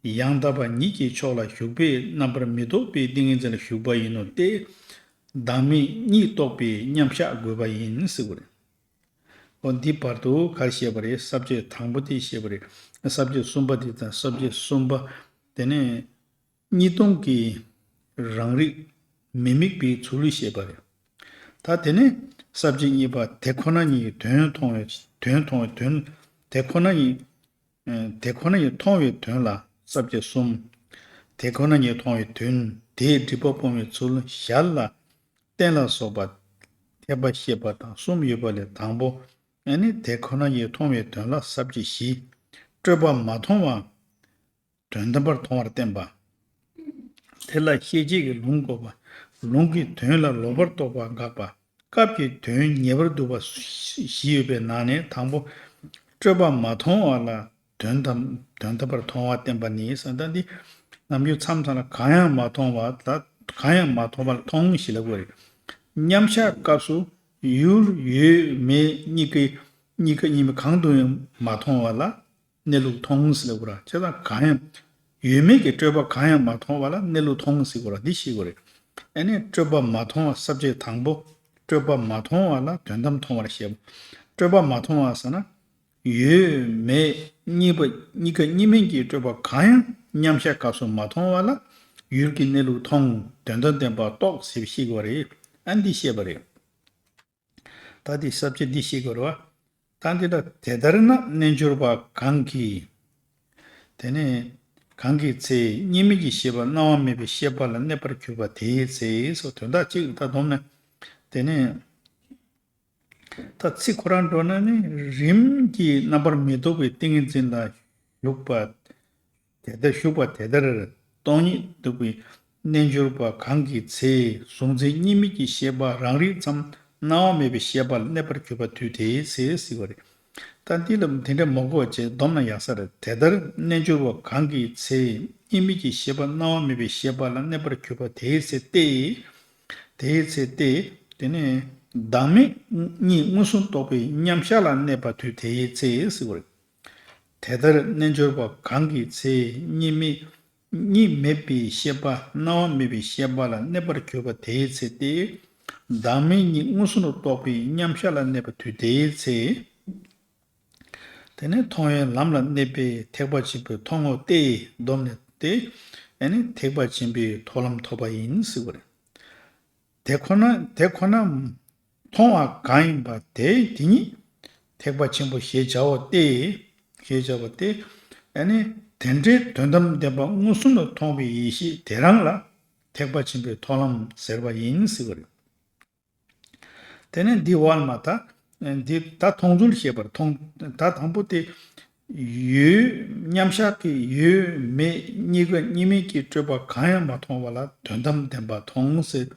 ཡང་དག་པ་ཉིད་ཀྱི་མཆོག་ལ་ཞུགས་པས་རྣམ་པར་མི་རྟོག་པའི་ཏིང་ངེ་འཛིན་ལ་ཞུགས་པ་ཡིན་ནོ་སྟེ། བདག་མེད་གཉིས་རྟོགས་པའི་མཉམ་གཞག་དགོས་པ་ཡིན་ཟེར་བ་རེད། འོ་འདི་བར་དུ་ག་རེ་བཤད་པ་རེད། ས་བཅད་དང་པོ་དེ་བཤད་པ་རེད། ས་བཅད་གསུམ་པ་དེ་དང་ས་བཅད་གསུམ་པ། དེ་ནས་གཉིས་སྟོང་གི་རང་རིག་མི་དམིགས་པའི་ཚུལ་བཤད་པ་རེད། ད་དེ་ནས་ས་བཅད་གཉིས་པ་དེ་ཁོ་ན་ཉིད་ཀྱི་དོན་མཐོང་བའི་དོན་མཐོང་བའི་དོན་དེ་ཁོ་ན་ཉིད་དེ་ཁོ་ན་ཉིད་མཐོང་བའི་དོན་ལ་ས་བཅད་གསུམ། དེ་ཁོ་ན་ཉིད་མཐོང་བའི་དོན་དེས་སྒྲིབ་པ་སྤོང་བའི་ཚུལ་ཞར་ལ་རྟེན་ལ་སོགས་པ་འཐད་པ་བཤད་པ་དང་གསུམ་ཡོད་པ་ལས་དང་པོ། ཨ་ནི་དེ་ཁོ་ན་ཉིད་མཐོང་བའི་དོན་ལ་ས་བཅད་བཞི། སྤྲོས་པ་མ་མཐོང་བ། དོན་དམ་པར་མཐོང་བར་བསྟན་པ། དེ་ལ་ཤེས་བྱེད་ཀྱི་ལུང་དགོས་པ། ལུང་གི་དོན་ལ་ལོག་པར་རྟོག་པ་དགག་པ། སྐབས་ཀྱི་དོན་ངེས་པར་འདུག་པ་བཞི་ཡོད་པའི་ནང་ནས་དང་པོ། སྤྲོས་པ་མ་མཐོང་བ་ལ་དོན་དམ་དོན་དམ་པར་མཐོང་བ་བསྟན་པ་ནི་ས་ད་འདི་ནམ་རྒྱུན་མཚམས་མཚམས་ལ་གང་ཡང་མ་མཐོང་བ་ད་གང་ཡང་མ་མཐོང་བ་ལ་མཐོང་ཞེས་ལབ་དགོས་རེད། མཉམ་གཞག་སྐབས་སུ་ཡུལ་ཡོད་མེད་གཉིས་ཀའི་གཉིས་ཀ་གཉིས་མེད་གང་དུ་ཡང་མ་མཐོང་བ་ལ། གནས་ལུགས་མཐོང་ཟེར་ལབ་དགོས་ར། བྱས་ཙང་གང་ཡང་ཡོད་མེད་ཀྱི་སྤྲོས་པ་གང་ཡང་མ་མཐོང་བ་ལ་གནས་ལུགས་མཐོང་ཟེར་དགོས་ར། འདི་ཤེས་དགོས་རེད། ཨ་ནི་སྤྲོས་པ་མ་མཐོང་བ་ས་བཅད་དང་པོ། སྤྲོས་པ་མ་མཐོང་བ་ལ་དོན་དམ་མཐོང་བར་བཤད། སྤྲོས་པ་མ་མཐོང་བ་ཟེར་ན། ཡོད་མེད་གཉིས་པ་གཉིས་ཀ་གཉིས་མེད་ཀྱི་སྤྲོས་པ་གང་ཡང་མཉམ་གཞག་སྐབས་སུ་མ་མཐོང་བ་ལ་ཡུལ་གྱི་གནས་ལུགས་མཐོང་དོན་དམ་བདེན་པ་རྟོགས་ཟེར་ཤེས་དགོས་རེད། ཨ་འདི་ཤེས་པ་རེད། ད་དེ་ས་བཅད་འདི་ཤེས་དགོས་རེད་བ། ད་འདི་ལ་དེ་ལྟར་ན་རྣལ་འབྱོར་པ་གང་གིས། དེ་ནས་གང་གི་ཚེ་གཉིས་མེད་ཀྱི་ཤེས་པ་སྣང་བ་མེད་པའི་ཤེས་པ་ལ་གནས་པར་གྱུར་པ་དེའི་ཚེ་སོགས་དོན་དག་གཅིག་ད་སྡོམ་ན། དེ་ནས་ད་ཚིག་ཁོ་རང་འགྲོ་ན་ནི་རིམ་གྱིས་རྣམ་པར་མི་རྟོག་པའི་ཏིང་ངེ་འཛིན་ལ་ཞུགས་པ། དེ་ལྟར་ཞུགས་པ་དེ་ལྟར་སྟོང་ཉིད་རྟོགས་པའི་རྣལ་འབྱོར་པ་གང་གི་ཚེ་གཟུང་འཛིན་གཉིས་མེད་ཀྱི་ཤེས་པ་རང་རིག་ཙམ་ སྣང་བ་མེད་པའི་ཤེས་པ་ལ་གནས་པར་གྱུར་པ་དུས་དེའི་ཚེ་ཟེར་བ་རེད། ད་འདི་ལ་དེ་འདྲ་མ་གོ་བ་བྱས་སྡོམ་ན་ཡག་ས་རེད། དེ་ལྟར་རྣལ་འབྱོར་པ་གང་གི་ཚེ་གཉིས་མེད་ཀྱི་ཤེས་པ་སྣང་བ་མེད་པའི་ཤེས་པ་ལ་གནས་པར་གྱུར་པ་དེའི་ཚེ་སྟེ། དེའི་ཚེ་སྟེ། དེ་ནས་བདག་མེད་གཉིས་མངོན་སུམ་རྟོགས་པའི་མཉམ་གཞག་ལ་གནས་པ་དུས་དེའི་ཚེ་ཟེར་བ་རེད། དེ་ལྟར་རྣལ་འབྱོར་པ་གང་གི་ཚེ་གཉིས་མེད་གཉིས་མེད་པའི་ཤེས་པ་སྣང་བ་མེད་པའི་ཤེས་པ་ལ་གནས་པར་གྱུར་པ་དེའི་ཚེ་སྟེ། བདག་མེད་གཉིས་མངོན་སུམ་དུ་རྟོགས་པའི་མཉམ་གཞག་ལ་གནས་པ་དུས་དེའི་ཚེ། དེ་ནས་མཐོང་བའི་ལམ་ལ་གནས་པའི་ཐེག་པ་ཆེན་པོའི་མཐོང་ངོ་སྟེ། སྡོམ་ནས་ཏེ། ཨ་ནི་ཐེག་པ་ཆེན་པོའི་མཐོང་ལམ་ཐོབ་པ་ཡིན་ཟེར་བ་རེད། དེ་ཁོ་ན་དེ་ཁོ་ན་མཐོང་བ་གང་ཡིན་པ་དེ་དེ་ཉིད་ཐེག་པ་ཆེན་པོ་ཞེས་བྱའོ་སྟེ། ཞེས་བྱ་བ་སྟེ། ཨ་ནི་དེ་འདྲའི་དོན་དམ་བདེན་པ་མངོན་སུམ་དུ་མཐོང་བའི་ཡེ་ཤེས་དེ་རང་ལ་ཐེག་པ་ཆེན་པོའི་མཐོང་ལམ་ཟེར་བ་ཡིན་ཟེར་བ་རེད། དེ་ནས་འདི་བར་མ་ད། འདི་ད་མཐོང་ཚུལ་བཤད་པར་མཐོང་ད་དང་པོ་དེ། ཡུལ་མཉམ་གཞག་གི་ཡུལ་མེད་གཉིས་ཀ་གཉིས་མེད་ཀྱི་སྤྲོས་པ་གང་ཡང་མ་མཐོང་བ་ལ་དོན་དམ་བདེན་པ་མཐོང་ཟེར།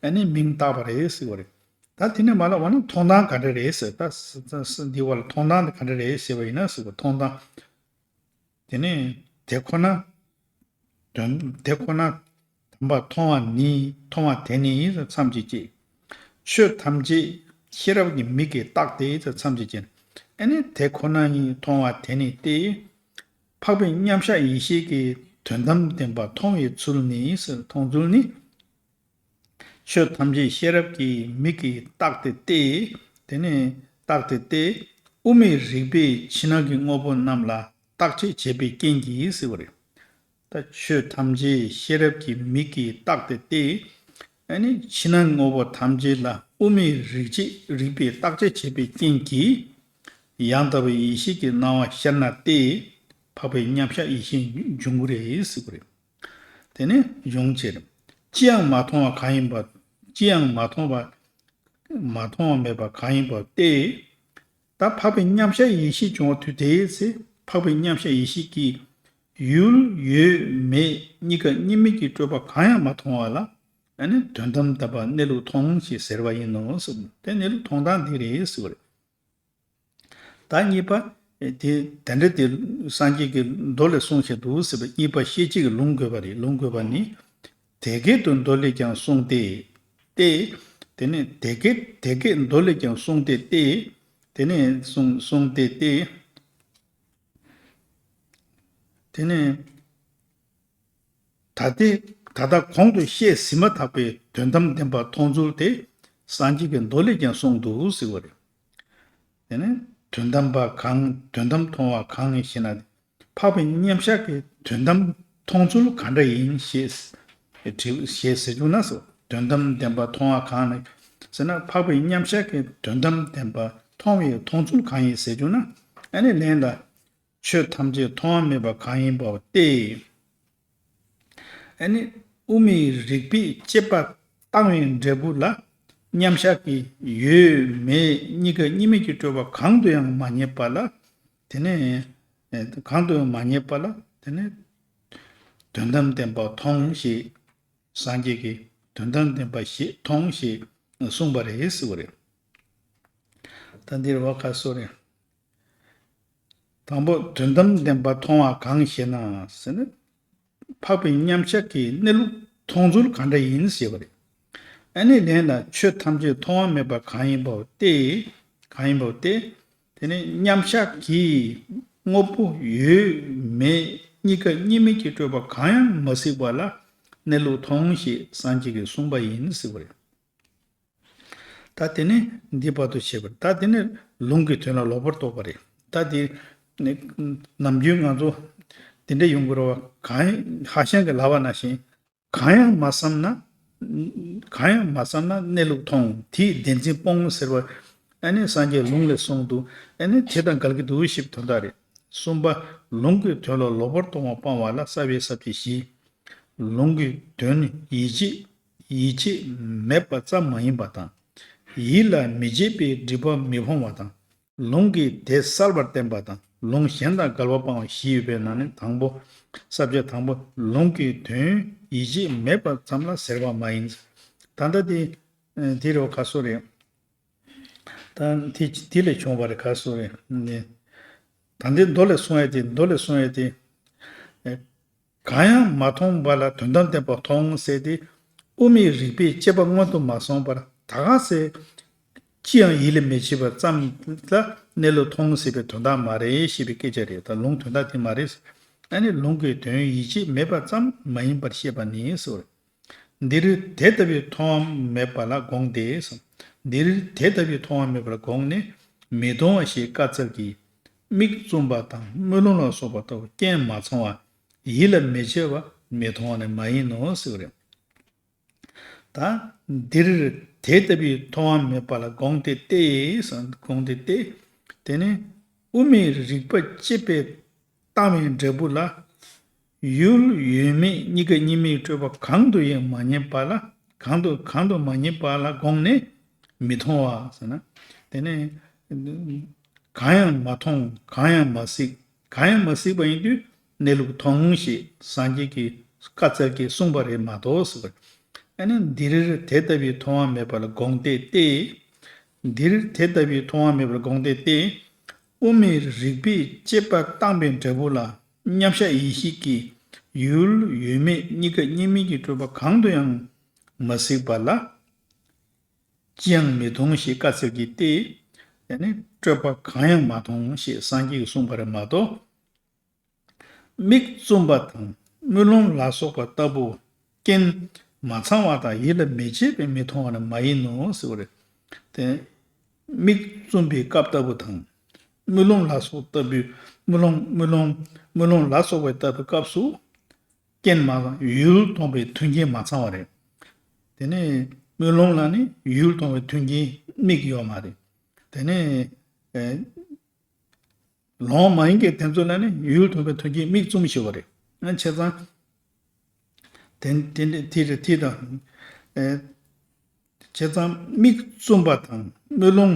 ཨ་ནི་མིང་བཏགས་པ་རེད་ཟེར་བ་རེད། ད་དེ་ནས་མ་ལ་བ་ན་མཐོང་སྟངས་ག་འདྲ་རེད་ཟེར། ད་ས་ས་ས་འདི་བ་ལ་མཐོང་སྟངས་དེ་ག་འདྲ་རེད་ཟེར་བ་ཡིན་ན་ཟེར་བ་མཐོང་སྟངས། དེ་ནས་དེ་ཁོ་ན། དོན་དེ་ཁོ་ན་དམ་པ་མཐོང་བ་ནི་མཐོང་བ་དེ་ནི་མཚམས་ཀྱི་སྐྱེས། ཆོས་ཐམས་ཅད་ཤེས་རབ་ཀྱི་མིག་གིས་བརྟགས་ཏེ་མཚམས་ཀྱི་སྐྱེས། ཨ་ནི་དེ་ཁོ་ན་ཉིད་མཐོང་བ་དེ་ནི་སྟེ། འཕགས་པའི་མཉམ་གཞག་ཡེ་ཤེས་ཀྱི་དོན་དམ་བདེན་པ་མཐོང་བའི་ཚུལ་ནི་མཐོང་ཚུལ་ནི། ཆོས་ཐམས་ཅད་ཤེས་རབ་ཀྱི་མིག་གིས་བརྟགས་ཏེ་སྟེ། དེ་ནས་བརྟགས་ཏེ་སྟེ། དབུ་མའི་རིགས་པས་ཕྱི་ནང་གི་དངོས་པོ་རྣམས་ལ་བརྟག་དཔྱད་བྱས་པའི་རྐྱེན་གྱིས་ཟེར་བ་རེད། ད་ཆོས་ཐམས་ཅད་ཤེས་རབ་ཀྱི་མིག་གིས་བརྟགས་ཏེ་སྟེ། ཨ་ནི་ཕྱི་ནང་དངོས་པོ་ཐམས་ཅད་ལ་དབུ་མའི་རིགས་ཀྱི་རིགས་པས་བརྟག་དཔྱད་བྱས་པའི་རྐྱེན་གྱིས། ཡང་དག་པའི་ཡེ་ཤེས་ཀྱི་སྣང་བ་ཤར་ན་སྟེ། འཕགས་པའི་མཉམ་གཞག་ཡེ་ཤེས་འབྱུང་གི་རེད་ཟེར་བ་རེད། དེ་ནས་གཞུང་ཕྱིར། ཅི་ཡང་མ་མཐོང་བ་གང་ཡིན་པ། ཅི་ཡང་མ་མཐོང་བ། མ་མཐོང་བ་མེད་པ་གང་ཡིན་པ་སྟེ། ད་འཕགས་པའི་མཉམ་གཞག་ཡེ་ཤེས་བྱུང་བ་དུས་དེའི་ཚེ་འཕགས་པའི་མཉམ་གཞག་ཡེ་ཤེས་ཀྱིས་ཡུལ་ཡོད་མེད་གཉིས་ཀ་གཉིས་མེད་ཀྱི་སྤྲོས་པ་གང་ཡང་མ་མཐོང་བ་ལ། ཨ་ནི་དོན་དམ་དམ་པ་གནས་ལུགས་མཐོང་ཞེས་ཟེར་བ་ཡིན་ནོ་ཟེར། དེ་གནས་ལུགས་མཐོང་སྟངས་འདི་རེད་ཟེར་བ་རེད། ད་གཉིས་པ། དེ་དེ་འདྲ་དེ་སངས་རྒྱས་ཀྱི་མདོ་ལས་གསུངས་བཞིན་འདུག་ཟེར་བ་གཉིས་པ་ཤེས་བྱེད་ཀྱི་ལུང་དགོས་པ་རེད། ལུང་དགོས་པ་ནི། དེ་སྐད་དུ་མདོ་ལས་ཀྱང་གསུངས་ཏེ། ཏེ། དེ་ནས་དེ་སྐད་དེ་སྐད་མདོ་ལས་ཀྱང་གསུངས་ཏེ་ཏེ། དེ་ནས་གསུངས་གསུངས་ཏེ་ཏེ། དེ་ནས། ད་ལྟའི་ད་ལྟ་གོང་དུ་བཤད་ཟིན་མ་ཐག་པའི་དོན་དམ་བདེན་པ་མཐོང་ཚུལ་དེ་སངས་རྒྱས་ཀྱི་མདོ་ལས་ཀྱང་གསུངས་འདུག་ཟེར་བ་རེད། དེ་ནས་དོན་དམ་པ་གང་དོན་དམ་མཐོང་བ་གང་ཡིན་ཞེ་ན། འཕགས་པའི་མཉམ་གཞག་གི་དོན་དམ་མཐོང་ཚུལ་ག་འདྲ་ཡིན་ཞེས་དྲིས་ཞེས་ཟེར་བྱུང་ན་སོ། དོན་དམ་བདེན་པ་མཐོང་བ་གང་ནི་ཟེར་ན། འཕགས་པའི་མཉམ་གཞག་གི་དོན་དམ་བདེན་པ་མཐོང་བའི་མཐོང་ཚུལ་གང་ཡིན་ཟེར་བྱུང་ན། ཨ་ནི་ལན་ལ། ཆོས་ཐམས་ཅད་མཐོང་བ་མེད་པ་གང་ཡིན་པའོ་སྟེ། ཨ་ནི་དབུ་མའི་རིགས་པས་དཔྱད་པ་བཏང་བའི་འབྲས་བུ་ལ་མཉམ་གཞག་གི་ཡོད་མེད་གཉིས་ཀ་གཉིས་མེད་ཀྱི་སྤྲོས་པ་གང་དུ་ཡང་མ་རྙེད་པ་ལ། དེ་ནས་གང་དུ་ཡང་མ་རྙེད་པ་ལ་དེ་ནས་དོན་དམ་བདེན་པ་མཐོང་ཞེས་སངས་རྒྱས་ཀྱིས་དོན་དམ་བདེན་པ་ཞེས་མཐོང་ཞེས་གསུངས་པ་རེད་ཟེར་བ་རེད། ད་འདིར་བ་ཁ་སོ་རེད། དང་པོ་དོན་དམ་བདེན་པ་མཐོང་བ་གང་ཞེ་ན་ཟེར་ན། འཕགས་པའི་མཉམ་གཞག་གི་གནས་ལུགས་མཐོང་ཚུལ་གང་འདྲ་ཡིན་ཞེས་པ་རེད། ཨ་ནི་ལན་ལ་ཆོས་ཐམས་ཅད་མཐོང་བ་མེད་པ་གང་ཡིན་པའོ་སྟེ། གང་ཡིན་པའོ་སྟེ། དེ་ནི་མཉམ་གཞག་གི་དངོས་པོ་ཡོད་མེད་གཉིས་ཀ་གཉིས་མེད་ཀྱི་སྤྲོས་པ་གང་ཡང་མ་གཟིགས་པ་ལ་གནས་ལུགས་མཐོང་ཞེས་སངས་རྒྱས་ཀྱིས་གསུངས་པ་ཡིན་ཟེར་བ་རེད། ད་དེ་ནི་འདི་བར་དུ་བྱས་པ་རེད། ད་དེ་ནི་ལུང་གི་དོན་ལ་ལོག་པར་རྟོག་པ་རེད། ད་དེ་ནི་ནམ་རྒྱུན་ང་ཚོ་དེ་འདྲ་ཡོང་གི་རེད་བ། གང་ཡིན་ཧྭ་ཤང་གི་ལབ་པ་ནང་བཞིན། གང་ཡང་མ་བསམ་ན། གང་ཡང་མ་བསམ་ན་གནས་ལུགས་མཐོང་། དེས་བདེན་འཛིན་སྤོང་ཟེར་བ། ཨ་ནི་སངས་རྒྱས་ལུང་ལས་གསུངས་འདུག་ཨ་ནི་དེ་དང་འགལ་གྱི་འདུག་ཞེས་དོན་དག་རེད། གསུམ་པ། ལུང་གི་དོན་ལ་ལོག་པར་རྟོག་པ་སྤང་བ་ལ་རྩ་བའི་ས་བཅད་བཞི། ལུང་གི་དོན་ཡིད་ཆེས་ཡིད་ཆེས་མེད་པ་ཙམ་མ་ཡིན་པ་དང་། ཡིད་ལ་མི་བྱེད་པའི་སྒྲིབ་པ་མི་སྤོང་བ་དང་། ལུང་གིས་དེ་གསལ་བར་བསྟན་པ་དང་། ལུང་གཞན་དང་འགལ་བ་སྤང་བ་བཞི་ཡོད་པའི་ནང་ནས་དང་པོ། ས་བཅད་དང་པོ། ལུང་གི་དོན་ཡིད་ཆེས་མེད་པ་ཙམ་ལ་ཟེར་བ་མ་ཡིན། ད་ལྟ་དེ། དེ་རེད་བ་ཁ་སོ་རེད། ད་དེ་དེ་ལས་བྱུང་བ་རེད། ག་སོ་རེད་ནི། ད་འདི་མདོ་ལས་གསུང་ཡ་དེ་མདོ་ལས་གསུང་ཡ་དེ། ཨེ། གང་ཡང་མ་མཐོང་བ་ལ་དོན་དམ་བདེན་པ་མཐོང་ཟེར་ཏེ། དབུ་མའི་རིགས་པས་དཔྱད་པ་སྔོན་དུ་མ་སོང་བར་ད་ག་ཟེ། ཅི་ཡང་ཡིད་ལ་མི་བྱེད་པ་ཙམ་ལ་གནས་ལུགས་མཐོང་ཟེར་བའི་དོན་དག་མ་རེད་ཞེས་པའི་སྐད་ཆ་རེད། ད་ལུང་དོན་དག་དེ་མ་རེད། ཨ་ནི་ལུང་གི་དོན་ཡིད་ཆེས་མེད་པ་ཙམ་མ་ཡིན་པར་བཤད་པ་ནི་ཟེར། འདིར་དེ་ལྟ་བུའི་མཐོང་བ་མེད་པ་ལ་དགོངས་ཏེ། འདིར་དེ་ལྟ་བུའི་མཐོང་བ་མེད་པ་ལ་དགོངས་ནས་མི་མཐོང་བ་ཞེས་བཀའ་སྩལ་གྱི། མིག་བཙུམ་པ་དང་དམུས་ལོང་ལ་སོགས་པ་ལྟ་བུ་རྐྱེན་མ་ཚང་བ་ཡིད་ལ་མི་བྱེད་པ་མི་མཐོང་བ་ནི་མ་ཡིན་ནོ་ཟེར་བ་རེད། ད་འདིར་དེ་ལྟ་བུའི་མཐོང་བ་མེད་པ་ལ་དགོངས་ཏེ་སྟེ། དགོངས་ཏེ་སྟེ། དེ་ནི་དབུ་མའི་རིགས་པ་དཔྱད་པས་བཏང་བའི་འབྲས་བུ་ལ། ཡུལ་ཡུལ་མེད་གཉིས་ཀ་གཉིས་མེད་སྤྲོས་པ་གང་དུ་ཡང་མ་རྙེད་པ་ལ། གང་དུ་གང་དུ་མ་རྙེད་པ་ལ་དགོངས་ནས་མི་མཐོང་བ་ཟེར་ན། དེ་ནི་གང་ཡང་མ་མཐོང་གང་ཡང་མ་གཟིགས། གང་ཡང་མ་གཟིགས་པ་ཡིན་དུས་གནས་ལུགས་མཐོང་ཞེས་སངས་རྒྱས་ཀྱིས་བཀའ་སྩལ་གྱིས་གསུངས་པ་རེད་མ་གཏོགས་ཟེར་བ། ཨ་ནི་འདིར་དེ་ལྟ་བུའི་མཐོང་བ་མེད་པ་ལ་དགོངས་ཏེ་སྟེ། འདིར་དེ་ལྟ་བུའི་མཐོང་བ་མེད་པར་དགོངས་ཏེ་སྟེ། དབུ་མའི་རིགས་པས་དཔྱད་པ་བཏང་པའི་འབྲས་བུ་ལ་མཉམ་གཞག་ཡེ་ཤེས་ཀྱི་ཡུལ་ཡུལ་མེད་གཉིས་ཀ་གཉིས་མེད་ཀྱི་སྤྲོས་པ་གང་དུ་ཡང་མ་གཟིགས་པ་ལ། ཅི་ཡང་མི་མཐོང་ཞེས་བཀའ་སྩལ་གྱི་སྟེ། དེ་ནི་སྤྲོས་པ་གང་ཡང་མ་མཐོང་ཞེས་སངས་རྒྱས་ཀྱིས་གསུངས་པ་རེད་མ་གཏོགས། མིག་བཙུམ་པ་དང་དམུས་ལོང་ལ་སོགས་པ་ལྟ་བུ་རྐྱེན་མ་ཚང་བ་དང་ཡིད་ལ་མི་བྱེད་པས་མི་མཐོང་བ་ནི་མ་ཡིན་ནོ་ཟེར་བ་རེད། དེ་མིག་བཙུམ་པའི་སྐབས་ལྟ་བུ་དང་། དམུས་ལོང་ལ་སོགས་ལྟ་བུའི་དམུས་ལོང་དམུས་ལོང་དམུས་ལོང་ལ་སོགས་པའི་ལྟ་བུའི་སྐབས་སུ་རྐྱེན་མ་ཚང་ཡུལ་མཐོང་བའི་མཐུན་རྐྱེན་མ་ཚང་བ་རེད། དེ་ནས་དམུས་ལོང་ལ་ནི་ཡུལ་མཐོང་བའི་མཐུན་རྐྱེན་མིག་ཡོད་མ་རེད། དེ་ནས་ཨེ། ལོང་མ་ཡིན་གྱི་དེ་ཚོ་ལ་ནི་ཡུལ་མཐོང་བའི་མཐུན་རྐྱེན་མིག་བཙུམ་ཞེས་པ་རེད། ཨ་བྱས་ཙང་། དེ་དེ་འདྲ་དེ་རེད་དེ་དང་། ཨེ། བྱས་ཙང་མིག་བཙུམ་པ་དང་དམུས་ལོང་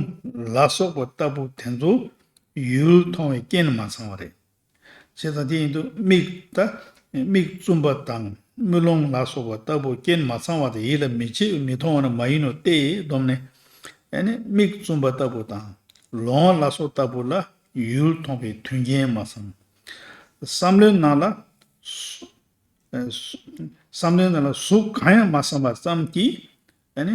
ལ་སོགས་པ་ལྟ་བུ་དེ་ཚོ་ཡུལ་མཐོང་བའི་རྐྱེན་མ་ཚང་བ་རེད། བྱས་ཙང་དེ་ཡིན་དུས་མིག་ད་མིག་བཙུམ་པ་དང་དམུས་ལོང་ལ་སོགས་པ་ལྟ་བུ་རྐྱེན་མ་ཚང་བ་དེ་ཡིད་ལ་མི་བྱེད་མི་མཐོང་བ་ནི་མ་ཡིན་ནོ་སྟེ་བསྡོམས་ནས། ཨ་ནི་མིག་བཙུམ་པ་ལྟ་བུ་དང་ལོང་བ་ལ་སོགས་ལྟ་བུ་ལ་ཡུལ་མཐོང་བའི་མཐུན་རྐྱེན་མ་ཚང་། བསམ་བློའི་ནང་ལ་སུ་ཨ་སུ་བསམ་བློའི་ནང་ལ་གཟུགས་གང་ཡང་མ་བསམ་པ་ཙམ་གྱིས་ཨ་ནི་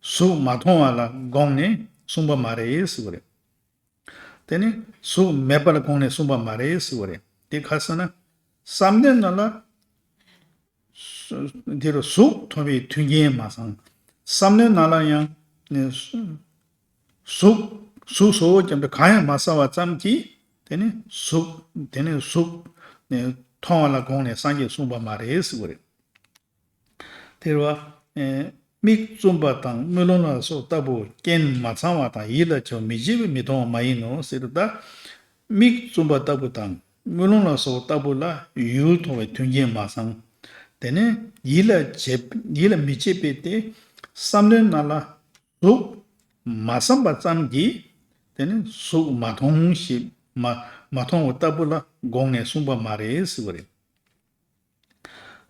གཟུགས་མ་མཐོང་བ་ལ་དགོངས་ནས་གསུངས་པ་མ་རེད་ཟེར་བ་རེད། དེ་ནི་གཟུགས་མེད་པ་ལ་དགོངས་ནས་གསུངས་པ་མ་རེད་ཟེར་བ་རེད། དེ་ག་ཟེར་ན། བསམ་བློའི་ནང་ལ་སུ་དེ་རུ་གཟུགས་མཐོང་བའི་མཐུན་རྐྱེན་མ་ཚང་། བསམ་བློའི་ནང་ལ་ཡང་ནི་སུ་གཟུགས་གཟུགས་སོ་སོ་ཅན་དུ་གང་ཡང་མ་བསམ་པ་ཙམ་གྱིས་དེ་ནི་གཟུགས་དེ་ནི་གཟུགས་ནི་མཐོང་བ་ལ་དགོངས་ནས་སངས་རྒྱས་གསུངས་པ་མ་རེད་ཟེར་བ་རེད། དེ་རུ་བ། ཨེ། མིག་བཙུམ་པ་དང་དམུས་ལོང་ལ་སོགས་ལྟ་བུ་རྐྱེན་མ་ཚང་བ་དང་ཡིད་ལ་བྱ་བ་མི་བྱེད་པས་མི་མཐོང་བ་མ་ཡིན་ནོ་ཟེར་ད། མིག་བཙུམ་པ་ལྟ་བུ་དང་དམུས་ལོང་ལ་སོགས་ལྟ་བུ་ལ་ཡུལ་མཐོང་བའི་མཐུན་རྐྱེན་མ་ཚང་། དེ་ནས་ཡིད་ལ་བྱེད་ཡིད་ལ་མི་བྱེད་པས་དེ་བསམ་བློའི་ནང་ལ་གཟུགས་མ་བསམ་པ་ཙམ་གྱིས་དེ་ནས་གཟུགས་མ་མཐོང་ཞེས་མ་མ་མཐོང་བ་ལྟ་བུ་ལ་དགོངས་ནས་གསུངས་པ་མ་རེད་ཟེར་བ་རེད།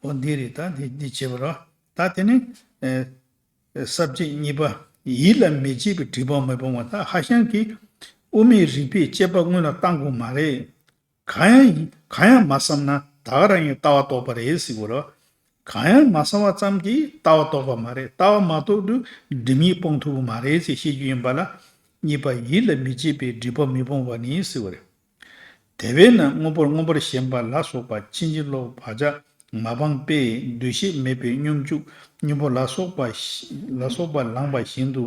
འོ་འདི་རེད། ད་འདི་འདི་བྱེད་པ་རོ། ད་དེ་ནི་ཨེ་ས་བཅད་གཉིས་པ་ཡིད་ལ་མི་བྱེད་པའི་སྒྲིབ་པ་མི་སྤོང་བ། ད་ཧ་ཤང་གིས་དབུ་མའི་རིགས་པས་དཔྱད་པ་སྔོན་ལ་བཏང་དགོས་མ་རེད། གང་ཡང་གང་ཡང་མ་བསམ་ན་ད་ག་རང་ཡང་ལྟ་བ་རྟོགས་པ་རེད་ཟེར་དགོས་རོ། གང་ཡང་མ་བསམ་པ་ཙམ་གྱིས་ལྟ་བ་རྟོགས་པ་མ་རེད། ལྟ་བ་མ་རྟོགས་དུས་སྒྲིབ་གཉིས་སྤོང་ཐུབ་ཀྱི་མ་རེད་ཅེས་བཤད་རྒྱུ་ཡིན་པ་ལ། གཉིས་པ་ཡིད་ལ་མི་བྱེད་པའི་སྒྲིབ་པ་མི་སྤོང་བ་ནི་ཟེར་བ་རེད། དེ་བས་ན་དངོས་པོར་མངོན་པར་ཞེན་པ་ལ་སོགས་པ་ཕྱིན་ཅི་ལོག་བག་ཆགས་མ་སྤངས་པས་འདུ་ཤེས་མེད་པའི་སྙོམས་འཇུག་སྙིང་པོ་ལ་སོགས་པ་ཞི་ལ་སོགས་པ་ལངས་པ་བཞིན་དུ་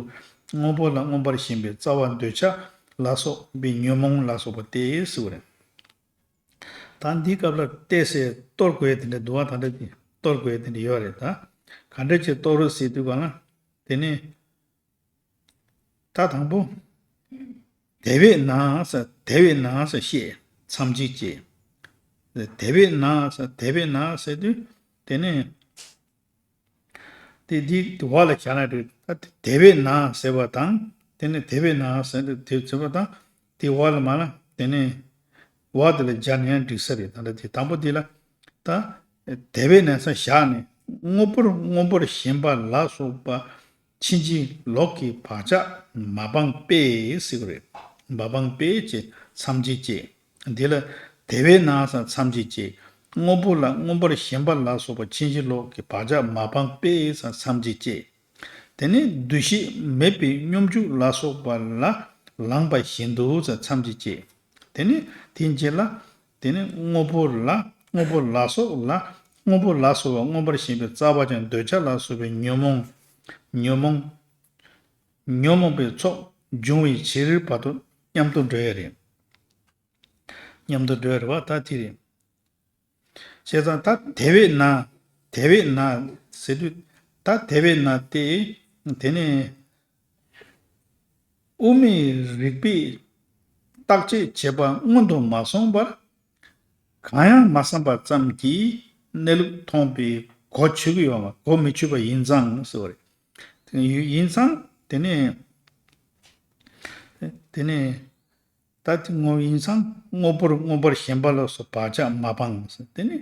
དངོས་པོ་ལ་མངོན་པར་ཞེན་པའི་རྩ་བ་འདོད་ཆགས་ལ་སོགས་པའི་ཉོན་མོངས་ལ་སོགས་པ་སྟེ་ཟེར་བ་རེད། ད་འདིའི་སྐབས་ལ་བལྟས་སའི་གཏོར་དགོས་དེ་འདྲ་འདུག་བ། ད་འདྲ་གི་གཏོར་དགོས་དེ་འདྲ་ཡོད་རེད། ད་ག་འདྲ་ཅིག་གཏོར་རོགས་ཟེར་དུས་ག་ལ་དེ་ནི། ད་དང་པོ། དེ་བས་ན་ཟེར་དེ་བས་ན་ཟེར་བཤད་མཚམས་གཅིག་བཅད། དེ་བས་ན་ཟེར་དེ་བས་ན་ཟེར་དུས་དེ་ནས་དེ་འདི་བ་ལ་བྱ་ན་འགྲིག་ད་དེ་བས་ན་ཟེར་བ་དང་དེ་ནས་དེ་བས་ན་ཟེར་དུས་དེ་ཟེར་བ་དང་དེ་བ་ལ་མ་ལ་དེ་ནས་བ་དེ་ལ་སྦྱར་ནས་ཡང་འགྲིག་ས་རེད། ད་ལྟ་དེ་དང་པོ་འདི་ལ་ད་དེ་བས་ན་ཟེར་བཞག་ནས་དངོས་པོར་དངོས་པོར་ཞེན་པ་ལ་སོགས་པ། ཕྱིན་ཅི་ལོག་གི་བག་ཆགས་མ་སྤངས་པས་ཟེར་གྱི་རེད། མ་སྤངས་པས་ཅེས་མཚམས་གཅོད་ཅེས། འདི་ལ་དེ་བས་ན་ཟེར་མཚམས་གཅོད་ཅེས། དངོས་པོ་ལ་མངོན་པར་ཞེན་པ་ལ་སོགས་པ་ཕྱིན་ཅི་ལོག་གི་བག་ཆགས་མ་སྤངས་པས་ཟེར་མཚམས་གཅོད་ཅེས། དེ་ནས་འདུ་ཤེས་མེད་པའི་སྙོམས་འཇུག་ལ་སོགས་པ་ལ་ལངས་པ་བཞིན་དུ་ཟེར་མཚམས་གཅོད་ཅེས། དེ་ནས་དེའི་རྗེས་ལ། དེ་ནས་དངོས་པོ་ལ་དངོས་པོ་ལ་སོགས་ལ་དངོས་པོ་ལ་སོགས་པ་མངོན་པར་ཞེན་པའི་རྩ་བ་ཅན་འདོད་ཆགས་ལ་སོགས་པའི་ཉོན་མོངས། ཉོན་མོངས། ཉོན་མོངས་པའི་ཚོགས་འབྱུང་བའི་ཕྱིར་བར་དུ་མཉམ་དུ་འགྲོ་ཡ་རེད། མཉམ་དུ་འགྲོ་ཡ་རེད་བ་ད་དེ་རེད། བྱས་ཙང་ད་དེ་བས་ན། དེ་བས་ན་ཟེར་དུས། ད་དེ་བས་ན་སྟེ། དེ་ནས་དབུ་མའི་རིགས་པས་བརྟག་དཔྱད་བྱས་པ་སྔོན་དུ་མ་སོང་བར། གང་ཡང་མ་བསམ་པ་ཙམ་གྱིས་གནས་ལུགས་མཐོང་བའི་གོ་ཆོད་ཀྱི་ཡོད་མ། གོ་མི་ཆོད་པ་ཡིན་ཙང་ཟེར་བ་རེད། དེ་ཡིན་ཙང་དེ་ནས། དེ་ནས། ད་དེ་དངོས་ཡིན་ཙང་དངོས་པོར་མངོན་པར་ཞེན་པ་ལ་སོགས་བག་ཆགས་མ་སྤངས། དེ་ནི་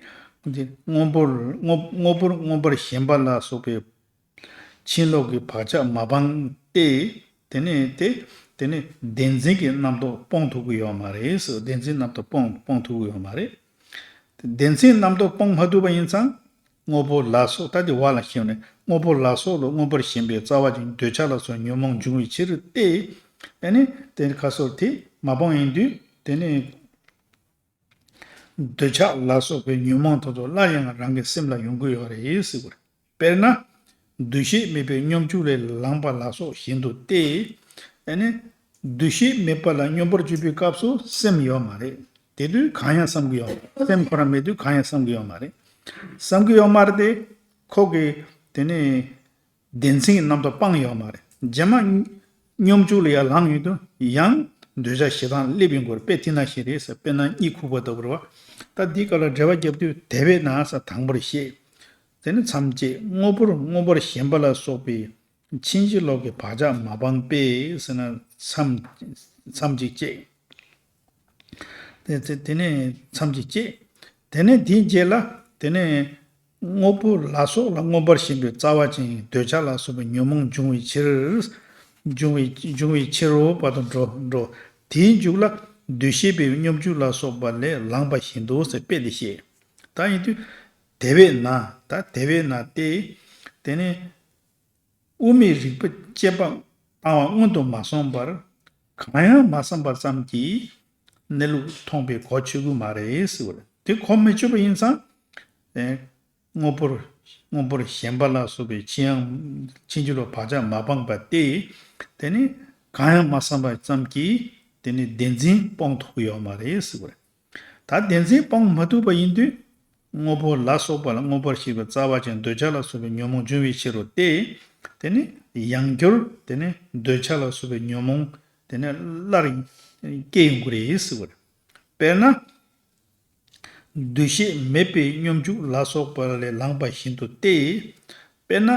དེ་དངོས་པོར་དངོས་དངོས་པོར་མངོན་པར་ཞེན་པ་ལ་སོགས་པའི་ཕྱིན་ལོག་གི་བག་ཆགས་མ་སྤངས་ཏེ། དེ་ནི་དེ་དེ་ནི་བདེན་འཛིན་གྱི་རྣམ་རྟོག་སྤོང་ཐུབ་ཀྱི་ཡོད་མ་རེད་ཟེར། བདེན་འཛིན་རྣམ་རྟོག་སྤོང་སྤོང་ཐུབ་ཀྱི་ཡོད་མ་རེད། བདེན་འཛིན་རྣམ་རྟོག་སྤོང་མ་ཐུབ་པ་ཡིན་ཙང་། དངོས་པོ་ལ་སོགས་ད་དེ་བ་ལ་ཤེས་ནས་དངོས་པོ་ལ་སོགས་ལ་མངོན་པར་ཞེན་པའི་རྩ་བ་ཅན་འདོད་ཆགས་ལ་སོགས་ཉོན་མོངས་འབྱུང་བའི་ཕྱིར་ཏེ། ཨ་ནི་དེ་ཁ་སོར་དེ་མ་སྤངས་ཡིན་དུས་དེ་ནི་འདོད་ཆགས་ལ་སོགས་པའི་ཉོན་མོངས་དེ་ཚོ་སླར་ཡང་རང་གི་སེམས་ལ་ཡོང་གི་ཡོད་རེད་ཟེར་བ་རེད། དཔེར་ན། འདུ་ཤེས་མེད་པའི་སྙོམས་འཇུག་ལས་ལངས་པ་ལ་སོགས་བཞིན་དུ་སྟེ། ཨ་ནི། འདུ་ཤེས་མེད་པ་ལ་སྙོམས་པར་འཇུག་པའི་སྐབས་སུ་སེམས་ཡོད་མ་རེད། དེ་དུས་གང་ཡང་བསམ་གྱི་ཡོད་མ་རེད། སེམས་ཁོ་རང་མེད་དུས་གང་ཡང་བསམ་གྱི་ཡོད་མ་རེད། བསམ་གྱི་ཡོད་མ་རེད་དེ། ཁོ་གི་དེ་ནི་བདེན་འཛིན་གྱི་རྣམ་རྟོག་སྤངས་ཡོད་མ་རེད། རྗེས་མ་སྙོམས་འཇུག་ལ་ཡར་ལངས་ཡོང་དུས་ཡང་འདོད་ཆགས་ཞེ་སྡང་སླེབས་ཡོང་གི་རེད། དཔེ་དེ་ནང་བཞིན་རེད་ཟེར། དཔེར་ན་གཉིད་ཁུག་པ་ལྟ་བུ་རེད་བ། ད་འདི་སྐབས་ལ་འགྲེལ་པ་རྒྱབ་དུས་དེ་བས་ན་ཟེར་དང་པོར་བཤད། དེ་ནི་མཚམས་བཅད། དངོས་པོར་མངོན་པར་ཞེན་པ་ལ་སོགས་པའི་ཕྱིན་ཅི་ལོག་གི་བག་ཆགས་མ་སྤངས་པས་ཟེར་ན་མཚམས་མཚམས་གཅིག་བཅད། དེ་དེ་དེ་ནས་མཚམས་གཅིག་བཅད། དེ་ནས་དེའི་རྗེས་ལ་དེ་ནས་དངོས་པོ་ལ་སོགས་ལ་མངོན་པར་ཞེན་པའི་རྩ་བ་ཅན་གྱི་འདོད་ཆགས་ལ་སོགས་པའི་ཉོན་མོངས་འབྱུང་བའི་ཕྱིར། འབྱུང་བའི་འབྱུང་བའི་ཕྱིར་རོ་བར་དུ་འགྲོ་འགྲོ། དེའི་མཇུག་ལ་འདུ་ཤེས་པའི་སྙོམས་འཇུག་ལ་སོགས་པ་ལས་ལངས་པ་བཞིན་དུ་ཟེར་དཔེ་དེ་བཤད། ད་ཡིན་དུས། དེ་བས་ན། ད་དེ་བས་ན་སྟེ། དེ་ནི་དབུ་མའི་རིགས་པ་དཔྱད་པ་བཏང་བ་སྔོན་དུ་མ་སོང་བར། གང་ཡང་མ་བསམ་པ་ཙམ་གྱིས་གནས་ལུགས་མཐོང་པའི་གོ་ཆོད་ཀྱི་མ་རེད་ཟེར་བ་རེད། དེ་གོ་མི་ཆོད་པ་ཡིན་ཙང་། དངོས་པོར་དངོས་པོར་ཞེན་པ་ལ་སོགས་པའི་ཕྱིན་ཡང་ཕྱིན་ཅི་ལོག་བག་ཆགས་མ་སྤངས་པ་སྟེ། དེ་ནི་གང་ཡང་མ་བསམ་པ་ཙམ་གྱིས་དེ་ནི་བདེན་འཛིན་སྤོང་ཐུབ་ཀྱི་ཡོད་མ་རེད་ཟེར་བ་རེད། ད་བདེན་འཛིན་སྤོང་མ་ཐུབ་པ་ཡིན་དུས། དངོས་པོ་ལ་སོགས་པ་ལ་མངོན་པར་ཞེན་པའི་རྩ་བ་ཅན་འདོད་ཆགས་ལ་སོགས་པའི་ཉོན་མོངས་འབྱུང་བའི་ཕྱིར་རོ་སྟེ། དེ་ནི་ཡང་བསྐྱར་དེ་ནི་འདོད་ཆགས་ལ་སོགས་པའི་ཉོན་མོངས་དེ་ནི་སླར་སྐྱེ་ཡོང་གི་རེད་ཟེར་བ་རེད། དཔེར་ན། འདུ་ཤེས་མེད་པའི་སྙོམས་འཇུག་ལ་སོགས་པ་ལས་ལངས་པ་བཞིན་དུ་སྟེ། དཔེར་ན་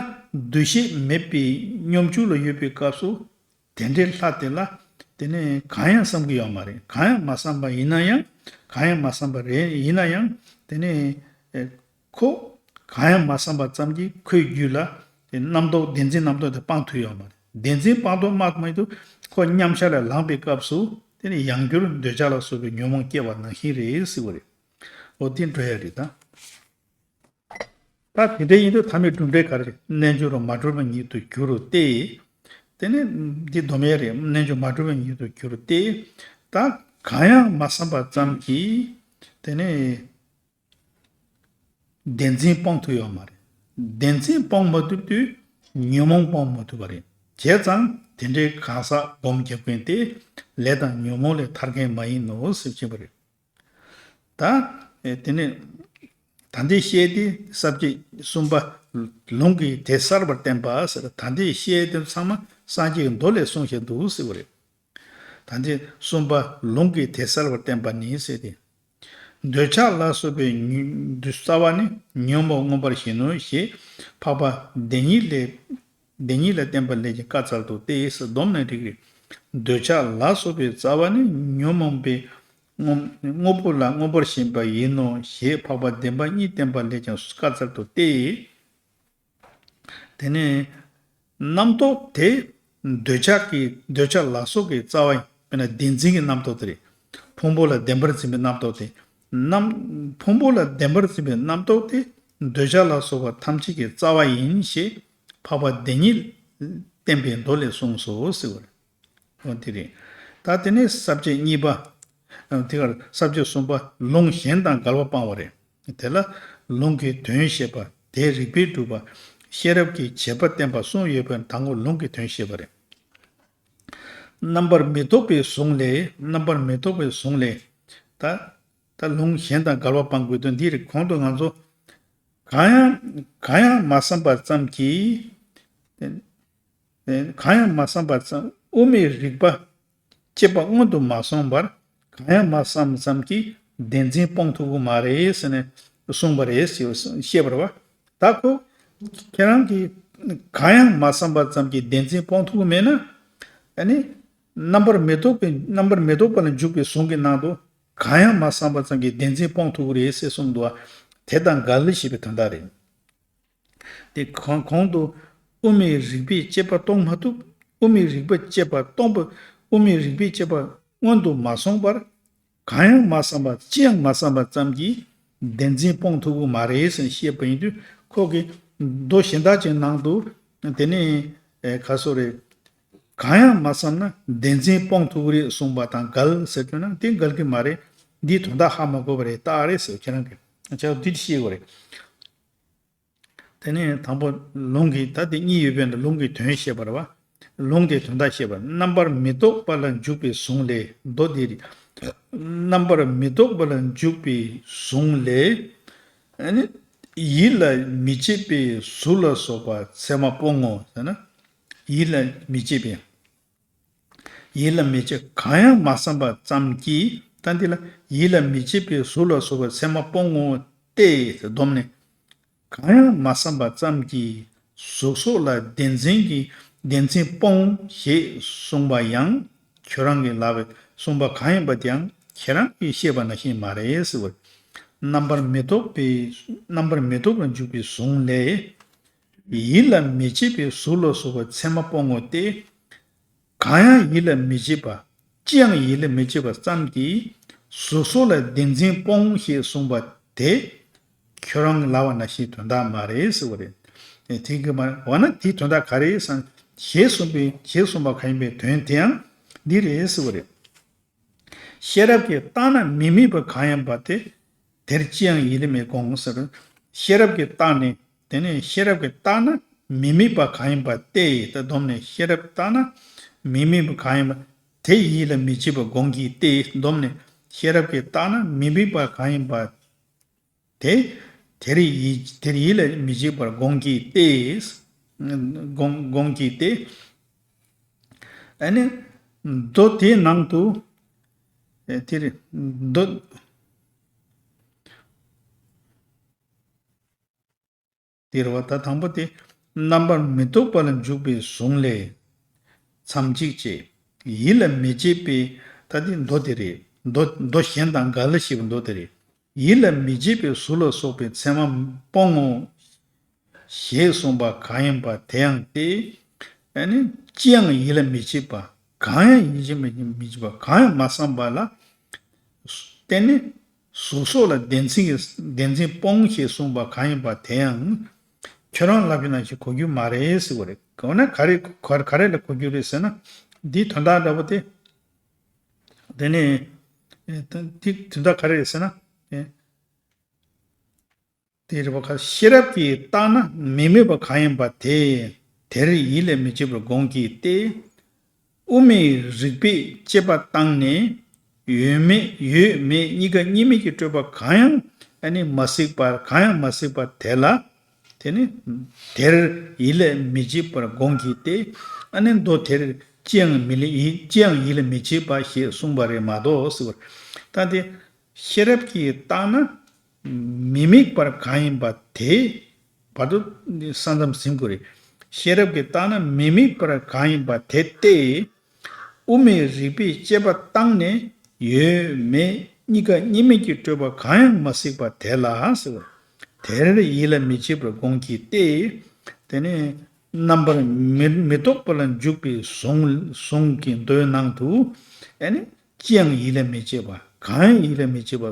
འདུ་ཤེས་མེད་པའི་སྙོམས་འཇུག་ལ་ཡོད་པའི་སྐབས་སུ། དེ་འདྲའི་ལྷ་དེ་ལ་དེ་ནི་གང་ཡང་བསམ་གྱི་ཡོད་མ་རེད། གང་ཡང་མ་བསམ་པ་ཡིན་ན་ཡང་། གང་ཡང་མ་བསམ་པ་རེད་ཡིན་ན་ཡང་། དེ་ནི་ཨེ་ཁོ་གང་ཡང་མ་བསམ་པ་ཙམ་གྱིས་ཁོའི་རྒྱུད་ལ་དེ་རྣམ་རྟོག་བདེན་འཛིན་རྣམ་རྟོག་དེ་སྤང་ཐུབ་ཡོད་མ་རེད། བདེན་འཛིན་སྤང་ཐུབ་མ་མ་ཐུབ་ཁོ་མཉམ་བཞག་ལ་ལངས་པའི་སྐབས་སུ་དེ་ནི་ཡང་བསྐྱར་འདོད་ཆགས་ལ་སོགས་པའི་ཉོན་མོངས་སྐྱེ་བ་ནང་བཞིན་རེད་ཟེར་བ་རེད། འོ་དེ་འགྲོ་ཡ་རེད་ད། ད་དེ་འདྲ་ཡིན་དུས་ཐ་མའི་གྲུབ་འབྲས་ག་རེ་རེད། རྣལ་འབྱོར་མ་གྲུབ་པ་ཉིད་དུ་འགྱུར་རོ་སྟེ། དེ་ནི་འདི་སྡོམ་ཡས་རེད། རྣལ་འབྱོར་མ་གྲུབ་པ་ཉིད་དུ་འགྱུར་རོ་སྟེ། ད་གང་ཡང་མ་བསམ་པ་ཙམ་གྱིས་དེ་ནི་བདེན་འཛིན་སྤོང་ཐུབ་ཡོད་མ་རེད། བདེན་འཛིན་སྤོང་མ་ཐུབ་དུས་ཉོན་མོངས་སྤོང་མ་ཐུབ་པ་རེད། བྱས་ཙང་དེ་འདྲའི་གང་ཟག་སྒོམ་རྒྱབ་མཁན་དེ་ལས་དང་ཉོན་མོངས་ལས་ཐར་མཁན་མ་ཡིན་ནོ་ཟེར་བྱེད་པ་རེད། ད། ཨེ་དེ་ནས། ད་འདི་བཤད་དེ་ས་བཅད་གསུམ་པ། ལུང་གིས་དེ་གསལ་བར་བསྟན་པ་ཟེར། ད་འདི་བཤད་དེ་ཚང་མ་སངས་རྒྱས་ཀྱི་མདོ་ལས་གསུངས་བཞག་འདུག་ཟེར་བ་རེད། ད་འདི་གསུམ་པ་ལུང་གིས་དེ་གསལ་བར་བསྟན་པ་ནི་ཟེར་ཏེ། འདོད་ཆགས་ལ་སོགས་པའི་ཉོན་འདུ་རྩ་བ་ནི་ཉོན་མོངས་མངོན་པར་ཞེན་ནོ་ཞེས་འཕགས་པ་བདེན་གཉིས་ལས། བདེན་གཉིས་ལ་བརྟེན་པ་ལས་ཀྱང་བཀའ་སྩལ་ཏོ་སྟེ་ཟེར་སྡོམ་ནས་འགྲིག་རེད། འདོད་ཆགས་ལ་སོགས་པའི་རྩ་བ་ནི་ཉོན་མོངས་པའི་དངོས་དངོས་པོ་ལ་མངོན་པར་ཞེན་པ་ཡིན་ནོ་ཞེས་འཕགས་པ་བདེན་པ་གཉིས་བསྟན་པ་ལས་ཀྱང་བཀའ་སྩལ་ཏོ་སྟེ། དེ་ནས་ རྣམ་རྟོག་དེ་འདོད་ཆགས་ཀྱི་འདོད་ཆགས་ལ་སོགས་ཀྱི་རྩ་བ་ཡིན། དཔེར་ན་བདེན་འཛིན་གྱི་རྣམ་རྟོག་དེ་རེད། ཕུང་པོ་ལ་བདེན་པར་འཛིན་པའི་རྣམ་རྟོག་དེ། རྣམ་ཕུང་པོ་ལ་བདེན་པར་འཛིན་པའི་རྣམ་རྟོག་དེ་འདོད་ཆགས་ལ་སོགས་པ་ཐམས་ཅད་ཀྱི་རྩ་བ་ཡིན་ཞེས་འཕགས་པ་བདེན་གཉིས་བསྟན་པའི་མདོ་ལས་གསུངས་སོ་ཟེར་བ་རེད། འོ་དེ་རེད། ད་དེ་ནས་ས་བཅད་གཉིས་པ། དེ་གར་ས་བཅད་གསུམ་པ་ལུང་གཞན་དང་འགལ་བ་སྤང་བ་རེད། དེ་ལ་ལུང་གི་དོན་བཤད་པ། དེ་རིགས་པས་སྒྲུབ་པ། ཤེས་རབ་ཀྱི་བྱེད་པ་བསྟན་པ་གསུམ་ཡོད་པའི་དང་པོ་ལུང་གི་དོན་བཤད་པ་རེད། རྣམ་པར་མི་རྟོག་པའི་གཟུངས་ལས། རྣམ་པར་མི་རྟོག་པའི་གཟུངས་ལས། ད་ད་ལུང་གཞན་དང་འགལ་བ་སྤང་དགོས་དོན་འདི་རེད། གོང་དུ་ང་ཚོ་གང་ཡང་གང་ཡང་མ་བསམ་པ་ཙམ་གྱིས། གང་ཡང་མ་བསམ་པ་ཙམ་དབུ་མའི་རིགས་པ་དཔྱད་པ་སྔོན་དུ་མ་སོང་བར་གང་ཡང་མ་བསམ་ཙམ་གྱིས་བདེན་འཛིན་སྤོང་ཐུབ་ཀྱི་མ་རེད་ཟེར་ནས་གསུངས་པ་རེད་ཞེས་བཤད་པ་རེད་བ། ད་ཁོ་ཁྱེད་རང་གིས་གང་ཡང་མ་བསམ་པ་ཙམ་གྱིས་བདེན་འཛིན་སྤོང་ཐུབ་ཀྱི་མེད་ན། ཨ་ནི་རྣམ་པར་མི་རྟོག་པའི་རྣམ་པར་མི་རྟོག་པ་ལ་འཇུག་པའི་གཟུངས་ཀྱི་ནང་དུ་གང་ཡང་མ་བསམ་པ་ཙམ་གྱིས་བདེན་འཛིན་སྤོང་ཐུབ་ཀྱི་རེད་ཟེར་གསུངས་འདུག་བ། དེ་དང་འགལ་ཞེས་པའི་དོན་དག་རེད། དེ་གོང་གོང་དུ་དབུ་མའི་རིགས་པས་དཔྱད་པ་སྟོང་མ་ཐུབ། དབུ་མའི་རིགས་པས་དཔྱད་པ་སྟོང་པ། དབུ་མའི་རིགས་པས་དཔྱད་པ་སྔོན་དུ་མ་སོང་བར་གང་ཡང་མ་བསམ་པ་ཅི་ཡང་མ་བསམ་པ་ཙམ་གྱིས་བདེན་འཛིན་སྤོང་ཐུབ་ཀྱི་མ་རེད་ཟེར་བཤད་པ་ཡིན་དུས། ཁོ་གིས་མདོ་གཞན་དག་ཅིག་ནང་དུ་དེ་ནས་ཨེ་ག་སོ་རེད། གང་ཡང་མ་བསམ་ན་བདེན་འཛིན་སྤོང་ཐུབ་ཀྱི་རེད་གསུངས་པ་དང་འགལ་ཟེར་གྱི་ན་དེ་འགལ་གྱི་མ་རེད། འདིའི་དོན་དག་ཧ་མ་གོ་བ་རེད། རྟགས་རེད་ཟེར། ཁྱེད་རང་གིས་ཆ་འདི་ཤེས་དགོས་རེད། དེ་ནས་དང་པོ་ལུང་གི་ད་དེ་གཉིས་ཡོད་པའི་ནང་ལུང་གི་དོན་བཤད་པ་རེད་བ། ལུང་དེ་དོན་དག་བཤད་པ། རྣམ་པར་མི་རྟོག་པ་ལ་འཇུག་པའི་གཟུངས་ལས། མདོ་འདི་རེད། རྣམ་པར་མི་རྟོག་པ་ལ་འཇུག་པའི་གཟུངས་ལས། ཨ་ནི་ཡིད་ལ་མི་བྱེད་པའི་གཟུགས་ལ་སོགས་པ་མཚན་མ་སྤོང་ངོ་ཟེར་ན། ཡིད་ལ་མི་བྱེད་པའི། ཡིད་ལ་མི་བྱེད་གང་ཡང་མ་བསམ་པ་ཙམ་གྱིས། ད་འདི་ལ་ཡིད་ལ་མི་བྱེད་པའི་གཟུགས་ལ་སོགས་པ་མཚན་མ་སྤོང་ངོ་སྟེ་ཟེར་སྡོམ་ནས། གང་ཡང་མ་བསམ་པ་ཙམ་གྱིས་གཟུགས་སོགས་ལ་བདེན་འཛིན་གྱི་བདེན་འཛིན་སྤོང་ཞེས་གསུངས་པ་ཡང་ཁྱོད་རང་གིས་ལབ་པའི་གསུངས་པ་གང་ཡིན་པ་དེའང་ཁྱེད་རང་གིས་ཤེས་པ་ནང་བཞིན་མ་རེད་ཟེར་བ། རྣམ་པར་མི་རྟོག་པའི་རྣམ་པར་མི་རྟོག་པར་འཇུག་པའི་གཟུངས་ལས། ཡིད་ལ་མི་བྱེད་པའི་གཟུགས་ལ་སོགས་པ་མཚན་མ་སྤོང་ངོ་སྟེ། གང་ཡང་ཡིད་ལ་མི་བྱེད་པ། ཅི་ཡང་ཡིད་ལ་མི་བྱེད་པ་ཙམ་གྱིས་གཟུགས་སོགས་ལ་བདེན་འཛིན་སྤོང་ཞེས་གསུངས་པ་དེ་ཁྱོད་རང་གིས་ལབ་པ་ནང་བཞིན་དོན་དག་མ་རེད་ཟེར་བ་རེད། དེ་གི་མ་འོ་ན་དེའི་དོན་དག་ག་རེ་ཡིན་ཟེར་ན། ཞེས་གསུངས་པའི་ཞེས་གསུངས་པ་གང་ཡིན་པའི་དོན་དེའང་འདི་རེད་ཟེར་བ་རེད། ཤེས་རབ་ཀྱིས་བརྟགས་ན་མི་དམིགས་པ་གང་ཡིན་པ་དེ། དེར་ཅི་ཡང་ཡིད་ལ་མི་དགོངས་ཟེར། ཤེས་རབ་ཀྱིས་བརྟགས་ནས། དེ་ནས་ཤེས་རབ་ཀྱིས་བརྟགས་ན་མི་དམིགས་པ་གང་ཡིན་པ་སྟེ་ད་སྡོམ་ནས། ཤེས་རབ་བརྟགས་ན་མི་དམིགས་པ་གང་ཡིན་པ་དེ་ཡིད་ལ་མི་བྱེད་པར་དགོངས་ཀྱི་སྟེ་སྡོམ་ནས། ཤེས་རབ་ཀྱིས་བརྟགས་ན་མི་དམིགས་པ་གང་ཡིན་པ་དེ་དེར་ཡིད་དེར་ཡིད་ལ་མི་བྱེད་པར་དགོངས་ཀྱི་སྟེ། དགོངས་དགོངས་ཀྱི་སྟེ། ཨ་ནི་མདོ་དེའི་ནང་དུ་ཨེ་དེ་རེད། མདོ་དེ་རེད་བ། ད་དང་པོ་དེ་རྣམ་པར་མི་རྟོག་པ་ལ་འཇུག་པའི་གཟུངས་ལས། མཚམས་གཅིག་བཅད། ཡིད་ལ་མི་བྱེད་པའི། ད་དེ་མདོ་དེ་རེད། མདོ་མདོ་གཞན་དང་འགལ་ཞེས་པའི་མདོ་དེ་རེད། ཡིད་ལ་མི་བྱེད་པའི་གཟུགས་ལ་སོགས་པའི་མཚན་མ་སྤོང་ངོ་། ཞེས་གསུངས་པ་གང་ཡིན་པ་དེ་ཡང་སྟེ། ཨ་ནི་ཅི་ཡང་ཡིད་ལ་མི་བྱེད་པ། གང་ཡང་ཡིད་ལ་མི་བྱེད་པ། གང་ཡང་མ་བསམ་པ་ལ་བརྟེན་ནས་གཟུགས་སོགས་ལ་བདེན་འཛིན་གྱི་བདེན་འཛིན་སྤོང་ཞེས་གསུངས་པ་གང་ཡིན་པ་དེ་ཡང་ཁྱོད་རང་ལབ་ཀྱི་ནང་བཞིན་གོ་རྒྱུ་མ་རེད་ཟེར་བ་རེད། འོ་ན་ག་རེ་ག་རེ་ལ་གོ་རྒྱུ་རེད་ཟེར་ན། འདིའི་དོན་དག་འདྲ་པོ་དེ། དེ་ནས་ཨེ་ད་འདི་དོན་དག་ག་རེ་རེད་ཟེར་ན། ཨེ་དེ་རེད་པ། ཁ་ཤེས་རབ་ཀྱིས་བརྟགས་ན་མི་དམིགས་པ་གང་ཡིན་པ་དེ་དེར་ཡིད་ལ་མི་བྱེད་པར་དགོངས་ཀྱི་སྟེ། དབུ་མའི་རིགས་པས་དཔྱད་པ་བཏང་ནས་ཡོད་མེད་ཡོད་མེད་གཉིས་ཀ་གཉིས་མེད་ཀྱི་སྤྲོས་པ་གང་ཡང་ཨ་ནི་མ་གཟིགས་པར་གང་ཡང་མ་གཟིགས་པ་དེ་ལ། དེ་ནི་དེར་ཡིད་ལ་མི་བྱེད་པར་དགོངས་ཀྱི་སྟེ། ཨ་ནི་མདོ་དེར་ཅི་ཡང་མི་ལ་ཡིད་ཅི་ཡང་ཡིད་ལ་མི་བྱེད་པ་ཞེས་གསུངས་པ་རེད་མ་གཏོགས་ཟེར་བ། ད་དེ་ཤེས་རབ་ཀྱིས་བརྟགས་ན་མི་དམིགས་པར་གང་ཡིན་པ་དེ་བར་དུ་ས་མཚམས་ཟིན་དགོས་རེད། ཤེས་རབ་ཀྱིས་བརྟགས་ན་མི་དམིགས་པར་གང་ཡིན་པ་དེ་སྟེ། དབུ་མའི་རིགས་པས་དཔྱད་པ་བཏང་ནས་ཡོད་མེད་གཉིས་ཀ་གཉིས་མེད་ཀྱི་སྤྲོས་པ་གང་ཡང་མ་གཟིགས་པ་དེ་ལ་ཟེར། དེར་ཡིད་ལ་མི་བྱེད་པར་དགོངས་ཀྱི་སྟེ། དེ་ནས་ རྣམ་པར་མི་མི་རྟོག་པ་ལ་འཇུག་པའི་གཟུངས་གཟུངས་ཀྱི་མདོའི་ནང་དུ། ཨ་ནི་ཅི་ཡང་ཡིད་ལ་མི་བྱེད་པ། གང་ཡང་ཡིད་ལ་མི་བྱེད་པ་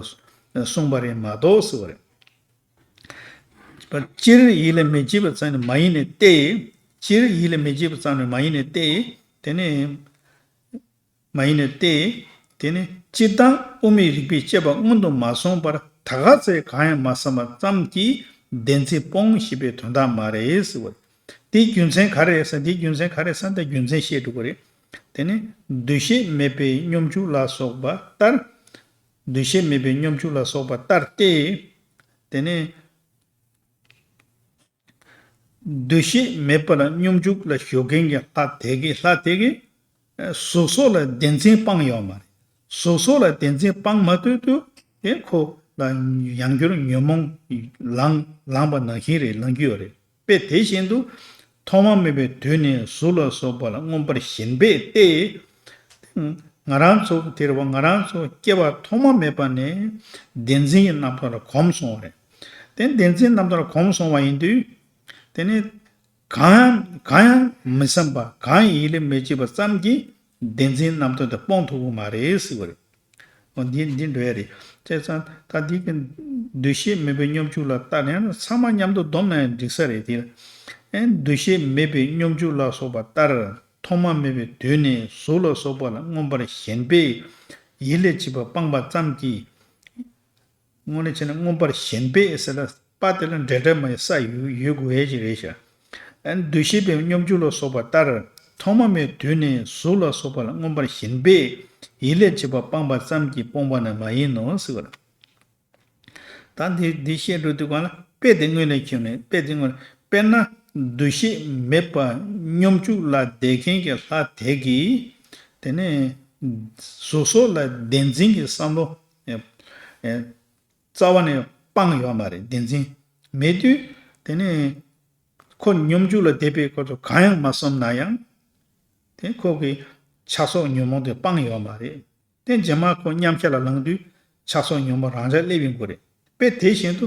གསུངས་པ་རེད་མ་གཏོགས་ཟེར་བ་རེད། སྤྱིར་ཡིད་ལ་མི་བྱེད་པ་ཙམ་ནི་མ་ཡིན་ནས་ཏེ། སྤྱིར་ཡིད་ལ་མི་བྱེད་པ་ཙམ་ནི་མ་ཡིན་ནས་ཏེ། དེ་ནི། མ་ཡིན་ནས་ཏེ། དེ་ནི་སྤྱིར་བཏང་དབུ་མའི་རིགས་པས་དཔྱད་པ་སྔོན་དུ་མ་སོང་བར་ད་ག་ཚོད་གང་ཡང་མ་བསམ་པ་ཙམ་གྱིས་བདེན་འཛིན་སྤོང་ཞེས་པའི་དོན་དག་མ་རེད་ཟེར་བ། དེའི་རྒྱུ་མཚན་ག་རེ་རེད་ཟེར། དེའི་རྒྱུ་མཚན་ག་རེ་ཟེར་ན། ད་རྒྱུ་མཚན་བཤད་འགྲོ་གི་རེད། དེ་ནི་འདུ་ཤེས་མེད་པའི་སྙོམས་འཇུག་ལ་སོགས་པ་ལྟར། འདུ་ཤེས་མེད་པའི་སྙོམས་འཇུག་ལ་སོགས་པ་ལྟར་ཏེ། དེ་ནི། འདུ་ཤེས་མེད་པར་སྙོམས་འཇུག་ལ་ཞུགས་མཁན་གྱི་ལྷ་དེ་གིས་ལྷ་དེ་གིས་གཟུགས་སོགས་ལ་བདེན་འཛིན་སྤངས་ཡོད་མ་རེད། གཟུགས་སོགས་ལ་བདེན་འཛིན་སྤངས་མ་ཐུབ་དུས་དེ་ཁོ་ལ་ཡང་བསྐྱར་ཉོན་མོངས་ལངས་ལངས་པ་ནང་བཞིན་རེད། ལངས་ཀྱི་ཡོད་རེད། དཔེ་དེ་བཞིན་དུ་ཐོག་མ་མེད་པའི་དུས་ནས་གཟུགས་ལ་སོགས་པ་ལ་མངོན་པར་ཞེན་པས་ཏེ། ང་རང་ཚོ་དེ་རེད་བ། ང་རང་ཚོ་སྐྱེ་བ་ཐོག་མ་མེད་པ་ནས་བདེན་འཛིན་གྱི་རྣམ་རྟོག་ལ་གོམས་སོང་བ་རེད། དེ་བདེན་འཛིན་རྣམ་རྟོག་ལ་གོམས་སོང་བ་ཡིན་དུས། དེ་ནི་གང་ཡང་གང་ཡང་མི་བསམ་པ། གང་ཡང་ཡིད་ལ་མི་བྱེད་པ་ཙམ་གྱིས་བདེན་འཛིན་རྣམ་རྟོག་དེ་སྤོང་ཐུབ་ཀྱི་མ་རེད་ཟེར་བ་རེད། འོ་འདི་འདི་འགྲོ་ཡ་རེད། བྱས་ཙང་ད་འདི་གི་འདུ་ཤེས་མེད་པའི་སྙོམས་འཇུག་ལ་ལྟ་ན་ཡང་ཚང་མ་མཉམ་དུ་བསྡོམས་ན་ཡང་འགྲིག་ས་རེད་དེ། ཨེ་འདུ་ཤེས་མེད་པའི་སྙོམས་འཇུག་ལ་སོགས་པ་ལྟར་ཐོག་མ་མེད་པའི་དུས་ནས་གཟུགས་ལ་སོགས་པ་ལ་མངོན་པར་ཞེན་པས་ཡིད་ལ་བྱེད་པ་སྤངས་པ་ཙམ་གྱིས། དངོས་གནས་བྱས་ན་མངོན་པར་ཞེན་པས་ཟེར་ལ་པ་དེ་ལ་འབྲེལ་སྒྲ་མ་ཡི་ས་ཡོད་ཡོད་དགོས་ཡས་ཅིག་རེད་ཤག་ཨ་ནི་འདུ་ཤེས་པའི་སྙོམས་འཇུག་ལ་སོགས་པ་ལྟར་ཐོག་མ་མེད་དུས་ནས་གཟུགས་ལ་སོགས་པ་ལ་མངོན་པར་ཞེན་པས་ཡིད་ལ་བྱེད་པ་སྤངས་པ་ཙམ་གྱིས་སྤོང་བ་ནི་མ་ཡིན་ནོ་ཟེར་བ་རེད། ད་འདི་འདི་བཤད་འགྲོ་དུས་གང་ལ་དཔེ་དེ་སྔོན་ནས་ཁྱོན་ནས་དཔེ་དེ་སྔོན་དཔེར་ན་འདུ་ཤེས་མེད་པ་སྙོམས་འཇུག་ལ་བསྡད་མཁན་གྱི་ལྷ་དེ་གིས་དེ་ནས་གཟུགས་སོགས་ལ་བདེན་འཛིན་གྱི་བསམ་བློ་ཨེ་ཨེ་རྩ་བ་ནས་སྤངས་ཡོད་མ་རེད། བདེན་འཛིན་མེད་དུས་དེ་ནས་ཁོ་སྙོམས་འཇུག་ལ་བསྡད་པའི་སྐབས་སུ་གང་ཡང་མ་བསམ་ན་ཡང་དེ་ཁོ་གི་ཆགས་སོགས་ཉོན་མོངས་དེ་སྤངས་ཡོད་མ་རེད། དེ་རྗེས་མ་ཁོ་མཉམ་གཞག་ལ་ལངས་དུས་ཆགས་སོགས་ཉོན་མོངས་རང་འཇགས་སླེབས་ཡོང་གི་རེད། དཔེ་དེ་བཞིན་དུ་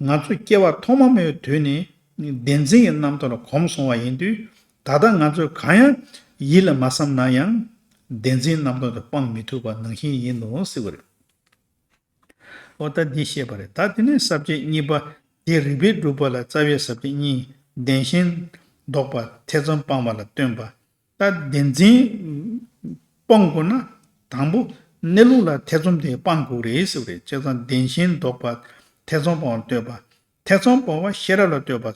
ང་ཚོ་སྐྱེ་བ་ཐོག་མ་མེད་པའི་དུས་ནས་བདེན་འཛིན་གྱི་རྣམ་རྟོག་ལ་གོམས་སོང་བ་ཡིན་དུས་ད་ལྟ་ང་ཚོས་གང་ཡང་ཡིད་ལ་མ་བསམ་ན་ཡང་བདེན་འཛིན་རྣམ་རྟོག་དེ་སྤང་མི་ཐུབ་པ་ནང་བཞིན་ཡིན་ནོ་ཟེར་བ་རེད། འོ་ད་འདི་བཤད་པ་རེད། ད་དེ་ནས་ས་བཅད་གཉིས་པ། དེ་རིགས་པས་སྒྲུབ་པ་ལ་རྩ་བའི་ས་བཅད་གཉིས། བདེན་ཞེན་ལྡོག་པ་ཐེ་ཚོམ་སྤང་བ་ལ་སྟོན་པ། ད་བདེན་འཛིན་སྤོང་དགོས་ན་དང་པོ་གནས་ལུགས་ལ་ཐེ་ཚོམ་དེ་སྤང་དགོས་རེད་ཟེར་བ་རེད། བྱས་ཙང་བདེན་ཞེན་ལྡོག་པ་ཐེ་ཚོམ་སྤང་བ་ལ་ལྟོས་པ། ཐེ་ཚོམ་སྤོང་བ་ཤེས་རབ་ལ་ལྟོས་པ་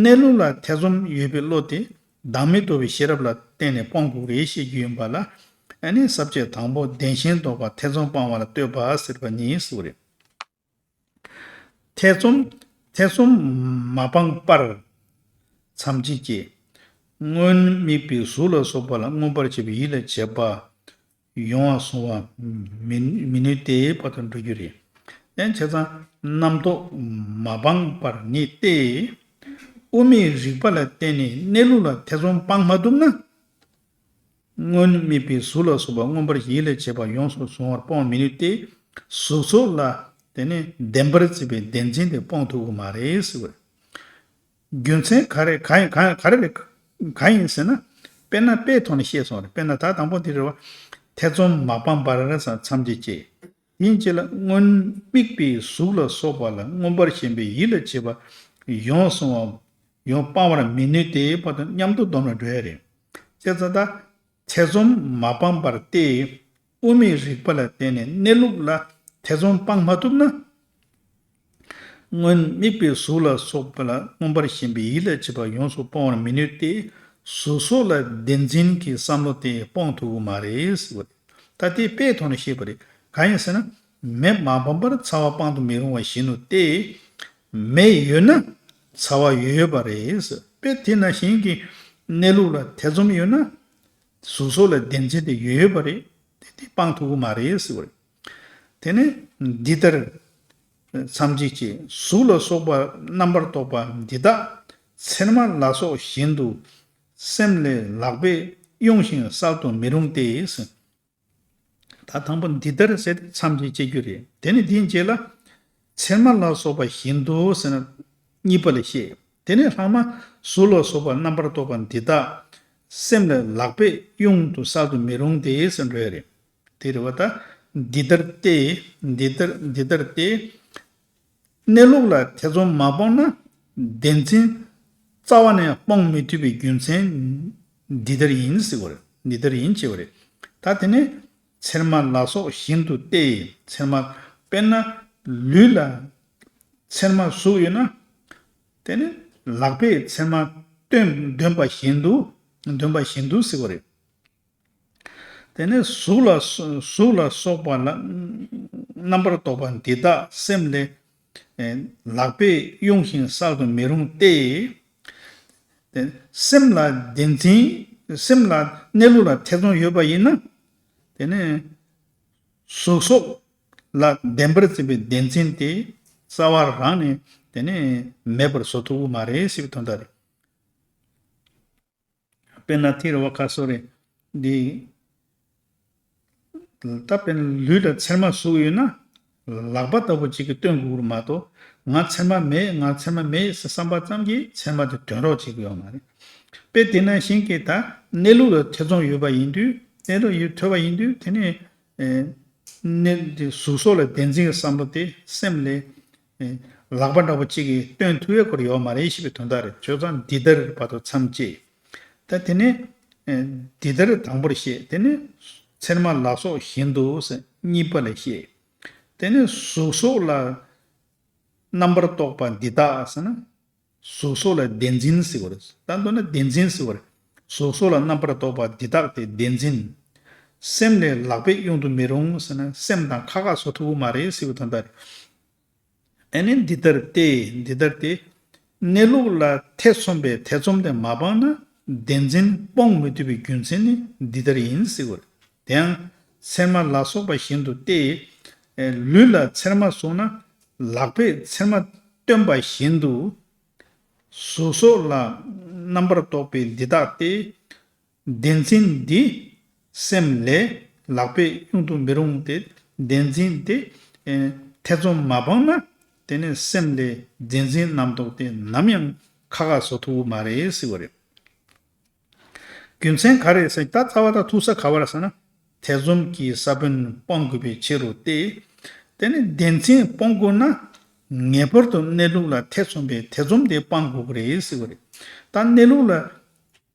དང་། ད་གནས་ལུགས་ལ་ཐེ་ཚོམ་ཡོད་པའི་བློ་དེ་བདག་མེད་རྟོགས་པའི་ཤེས་རབ་ལ་བརྟེན་ནས་སྤོང་དགོས་རེད་ཞེས་རྒྱུ་ཡིན་པ་ལ། ཨ་ནི་ས་བཅད་དང་པོ་བདེན་ཞེན་ལྡོག་པ་ཐེ་ཚོམ་སྤང་བ་ལ་ལྟོས་པ་ཟེར་བ་ནི་ཟེར་བ་རེད། ཐེ་ཚོམ་ཐེ་ཚོམ་མ་སྤངས་པར་མཚམས་གཅོད་ཅེས། སྔོན་དམིགས་པའི་གཟུགས་ལ་སོགས་པ་ལ་མངོན་པར་བྱེད་པའི་ཡིད་ལ་བྱེད་པ་ཡོང་བར་བཟུང་བ་མི་མི་ནུས་ཏེ་བར་དུ་འགྲོ་རྒྱུ་རེད། ཡང་བྱས་ཙང་རྣམ་རྟོག་མ་སྤངས་པར་ནི་སྟེ། དབུ་མའི་རིགས་པ་ལ་བརྟེན་ནས་གནས་ལུགས་ལ་ཐེ་ཚོམ་སྤང་མ་ཐུབ་ན། སྔོན་དམིགས་པའི་གཟུགས་ལ་སོགས་པ་མངོན་པར་ཡིད་ལ་བྱེད་པ་ཡོངས་སུ་བཟུང་བར་སྤོང་མི་ནུས་ཏེ། གཟུགས་སོགས་ལ་དེ་ནི་བདེན་པར་བརྩིས་པའི་བདེན་འཛིན་དེ་སྤོང་ཐུབ་ཀྱི་མ་རེད་ཟེར་བ་རེད། རྒྱུ་མཚན་ག་རེ་ག་ཡིན་ག་ག་རེ་རེད་ག་ཡིན་ཟེར་ན། དཔེར་ན་དཔེའི་ཐོག་ནས་བཤད་སོང་རེད། དཔེར་ན་ད་དང་པོ་འདི་རེད་བ། ཐེ་ཚོམ་མ་སྤངས་པར་མཚམས་གཅོད་ཅེས། དེའི་རྗེས་ལ་སྔོན་དམིགས་པའི་གཟུགས་ལ་སོགས་པ་ལ་མངོན་པར་ཞེན་པའི་ཡིད་ལ་བྱེད་པ་ཡོངས་སུ་བཟུང་བ་ཡོངས་སྤང་བར་མི་ནུས་ཏེ་བར་དུ་མཉམ་དུ་སྡོམ་ལ་འགྲོ་ཡ་རེད། བྱས་ཙང་ད་ཐེ་ཚོམ་མ་སྤངས་པར་ཏེ། དབུ་མའི་རིགས་པ་ལ་བརྟེན་ནས་གནས་ལུགས་ལ་ཐེ་ཚོམ་སྤང་མ་ཐུབ་ན། སྔོན་དམིགས་པའི་གཟུགས་ལ་སོགས་པ་ལ་མངོན་པར་ཞེན་པའི་ཡིད་ལ་བྱེད་པ་ཡོངས་སུ་སྤོང་བར་མི་ནུས་ཏེ། གཟུགས་སོགས་ལ་བདེན་འཛིན་གྱི་བསམ་བློ་དེ་སྤོང་ཐུབ་ཀྱི་མ་རེད་ཟེར་བ་རེད། ད་དེ་དཔེའི་ཐོག་ནས་བཤད་པ་རེད། གང་ཡིན་ཟེར་ན། མེ་མ་སྤངས་པར་ཚ་བ་སྤང་དུ་མི་རུང་བ་བཞིན་དུ་སྟེ། མེ་ཡོད་ན་ཚ་བ་ཡོད་ཡོད་པ་རེད་ཟེར། དཔེ་དེ་ནང་བཞིན་གྱི་གནས་ལུགས་ལ་ཐེ་ཚོམ་ཡོད་ན། གཟུགས་སོགས་ལ་བདེན་འཛིན་དེ་ཡོད་ཡོད་པ་རེད། དེ་དེ་སྤང་ཐུབ་ཀྱི་མ་རེད་ཟེར་བ་རེད། དེ་ནས་འདི་ལྟར་མཚམས་གཅོད་ཅེས། གཟུགས་ལ་སོགས་པ་རྣམ་པར་རྟོག་པ་འདི་དག་ཚེར་མ་ལ་སོགས་བཞིན་དུ་སེམས་ལས་ལག་པས་དབྱུང་ཞིང་བསལ་དུ་མི་རུང་སྟེ། ད་དང་པོ་འདི་ལྟར་ཟེར་ཏེ་མཚམས་གཅོད་བྱེད་རྒྱུ་རེད། དེ་ནས་དེའི་རྗེས་ལ་ཚེར་མ་ལ་སོགས་པ་བཞིན་དུ་ཟེར་ན་གཉིས་པ་ལ་བཤད། དེ་ནས་ལྷག་མ་གཟུགས་ལ་སོགས་པ་རྣམ་པར་རྟོག་པ་འདི་དག་སེམས་ལས་ལག་པས་གཡུང་དུ་བསལ་དུ་མི་རུང་སྟེ་ཟེར་འགྲོ་ཡ་རེད། དེ་རེད་བ་ད། འདི་ལྟར་ཏེ། འདི་ལྟར་འདི་ལྟར་ཏེ། གནས་ལུགས་ལ་ཐེ་ཚོམ་མ་སྤོང་ན་བདེན་འཛིན་རྩ་བ་ནས་སྤོང་མི་ཐུབ་པའི་རྒྱུ་མཚན་འདི་ལྟར་ཡིན་ཟེར་བ་རེད། འདི་ལྟར་ཡིན་ཅེས་པ་རེད། ད་དེ་ནས་ཚེར་མ་ལ་སོགས་བཞིན་དུ་སྟེ། ཚེར་མ་དཔེར་ན་ལུས་ལ་ཚེར་མ་ཟུག་ཡོད་ན། དེ་ནི་ལག་པས་ཚེར་མ་འདོན་འདོན་པ་བཞིན་དུ། འདོན་པ་བཞིན་དུ་ཟེར་བ་རེད། དེ་ནས་གཟུགས་ལ་གཟུགས་ལ་སོགས་པ་ལ་རྣམ་པར་རྟོག་པ་འདི་དག་སེམས་ལས་ལག་པས་གཡུང་ཞིང་བསལ་དུ་མི་རུང་སྟེ། དེ་སེམས་ལ་བདེན་འཛིན། སེམས་ལ་གནས་ལུགས་ལ་ཐེ་ཚོམ་ཡོད་པ་ཡིན་ན། དེ་ནས་གཟུགས་སོགས་ལ་བདེན་པར་འཛིན་པའི་བདེན་འཛིན་དེ་རྩ་བ་རང་ནས་དེ་ནས་མེད་པར་བཟོ་ཐུབ་ཀྱི་མ་རེད་ཟེར་བའི་དོན་དག་རེད། དཔེར་ན་ཐེར་བ་ཁ་སོ་རེ་འདི། ད་དཔེར་ན་ལུས་ལ་ཚེར་མ་ཟུག་ཡོད་ན། ལག་པ་ལྟ་བུ་ཅིག་གིས་སྟོན་དགོས་ཀྱི་མ་གཏོགས། ང་ཚེར་མ་མེད། ང་ཚེར་མ་མེད་ཟེར་བསམ་པ་ཙམ་གྱིས་ཚེར་མ་དེ་འདོན་རོགས་བྱེད་ཀྱི་ཡོད་མ་རེད། དཔེ་དེ་ནང་བཞིན་གྱི་ད་གནས་ལུགས་ལ་ཐེ་ཚོམ་ཡོད་པ་ཡིན་དུས། གནས་ལུགས་ཡོད་ཐོས་པ་ཡིན་དུས། དེ་ནས་ཨེ་གནས་དེ་གཟུགས་སོགས་ལ་བདེན་འཛིན་གྱི་བསམ་བློ་དེ་སེམས་ལས་ཨེ་ལག་པ་འདྲ་པོ་གཅིག་གིས་སྟོན་ཐུབ་ཡས་སྐོར་ཡོད་མ་རེད་ཞེས་པའི་དོན་དག་རེད། བྱས་ཙང་འདི་ལྟར་བར་དུ་མཚམས་བཅད། ད་དེ་ནས་ཨེ་འདི་ལྟར་དང་པོར་བཤད། དེ་ནས་ཚེར་མ་ལ་སོགས་བཞིན་དུ་ཟེར་གཉིས་པ་ལ་བཤད། དེ་ནས་གཟུགས་སོགས་ལ་རྣམ་པར་རྟོག་པ་འདི་དག་ཟེར་ན། གཟུགས་སོགས་ལ་བདེན་འཛིན་ཟེར་བ་རེད། ད་མདོར་ན་བདེན་འཛིན་ཟེར་བ་རེད། གཟུགས་སོགས་ལ་རྣམ་པར་རྟོག་པ་འདི་དག་དེ་བདེན་འཛིན། སེམས་ལས་ལག་པས་གཡུང་དུ་མི་རུང་ཟེར་ན། སེམས་དང་ཁ་ཁ་བཟོ་ཐུབ་ཀྱི་མ་རེད་ཟེར་བའི་དོན་དག་རེད། ཨ་ནི་འདི་ལྟར་ཏེ། འདི་ལྟར་ཏེ། གནས་ལུགས་ལ་ཐེ་ཚོམ་པའི་ཐེ་ཚོམ་དེ་མ་སྤངས་ན་བདེན་འཛིན་སྤོང་མི་ཐུབ་པའི་རྒྱུ་མཚན་ནི་འདི་ལྟར་ཡིན་ཟེར་བ་རེད། དེ་ཡང་ཚེར་མ་ལ་སོགས་པ་བཞིན་དུ་སྟེ། ལུས་ལ་ཚེར་མ་ཟུག་ན་ལག་པས་ཚེར་མ་འདོན་པ་བཞིན་དུ། གཟུགས་སོགས་ལ་རྣམ་པར་རྟོག་པའི་འདི་དག་སྟེ། བདེན་འཛིན་འདི་སེམས་ལས་ལག་པས་གཡུང་དུ་མི་རུང་སྟེ། བདེན་འཛིན་དེ་ཐེ་ཚོམ་མ་སྤངས་ན། དེ་ནས་སེམས་ལས་བདེན་འཛིན་རྣམ་རྟོག་དེ་ནམ་ཡང་ཁ་ཁ་བཟོ་ཐུབ་ཀྱི་མ་རེད་ཟེར་བ་རེད། རྒྱུ་མཚན་ག་རེ་ཟེར། ད་རྩ་བ་ད་ཐུག་ས་ག་བར་ཟེར་ན། ཐེ་ཚོམ་གྱི་ས་བོན་སྤང་དགོས་པའི་ཕྱིར་རོ་སྟེ། དེ་ནི་བདེན་འཛིན་སྤོང་དགོས་ན། ངེས་པར་དུ་གནས་ལུགས་ལ་ཐེ་ཚོམ་པའི་ཐེ་ཚོམ་དེ་སྤང་དགོས་ཀྱི་རེད་ཟེར་བ་རེད། ད་གནས་ལུགས་ལ་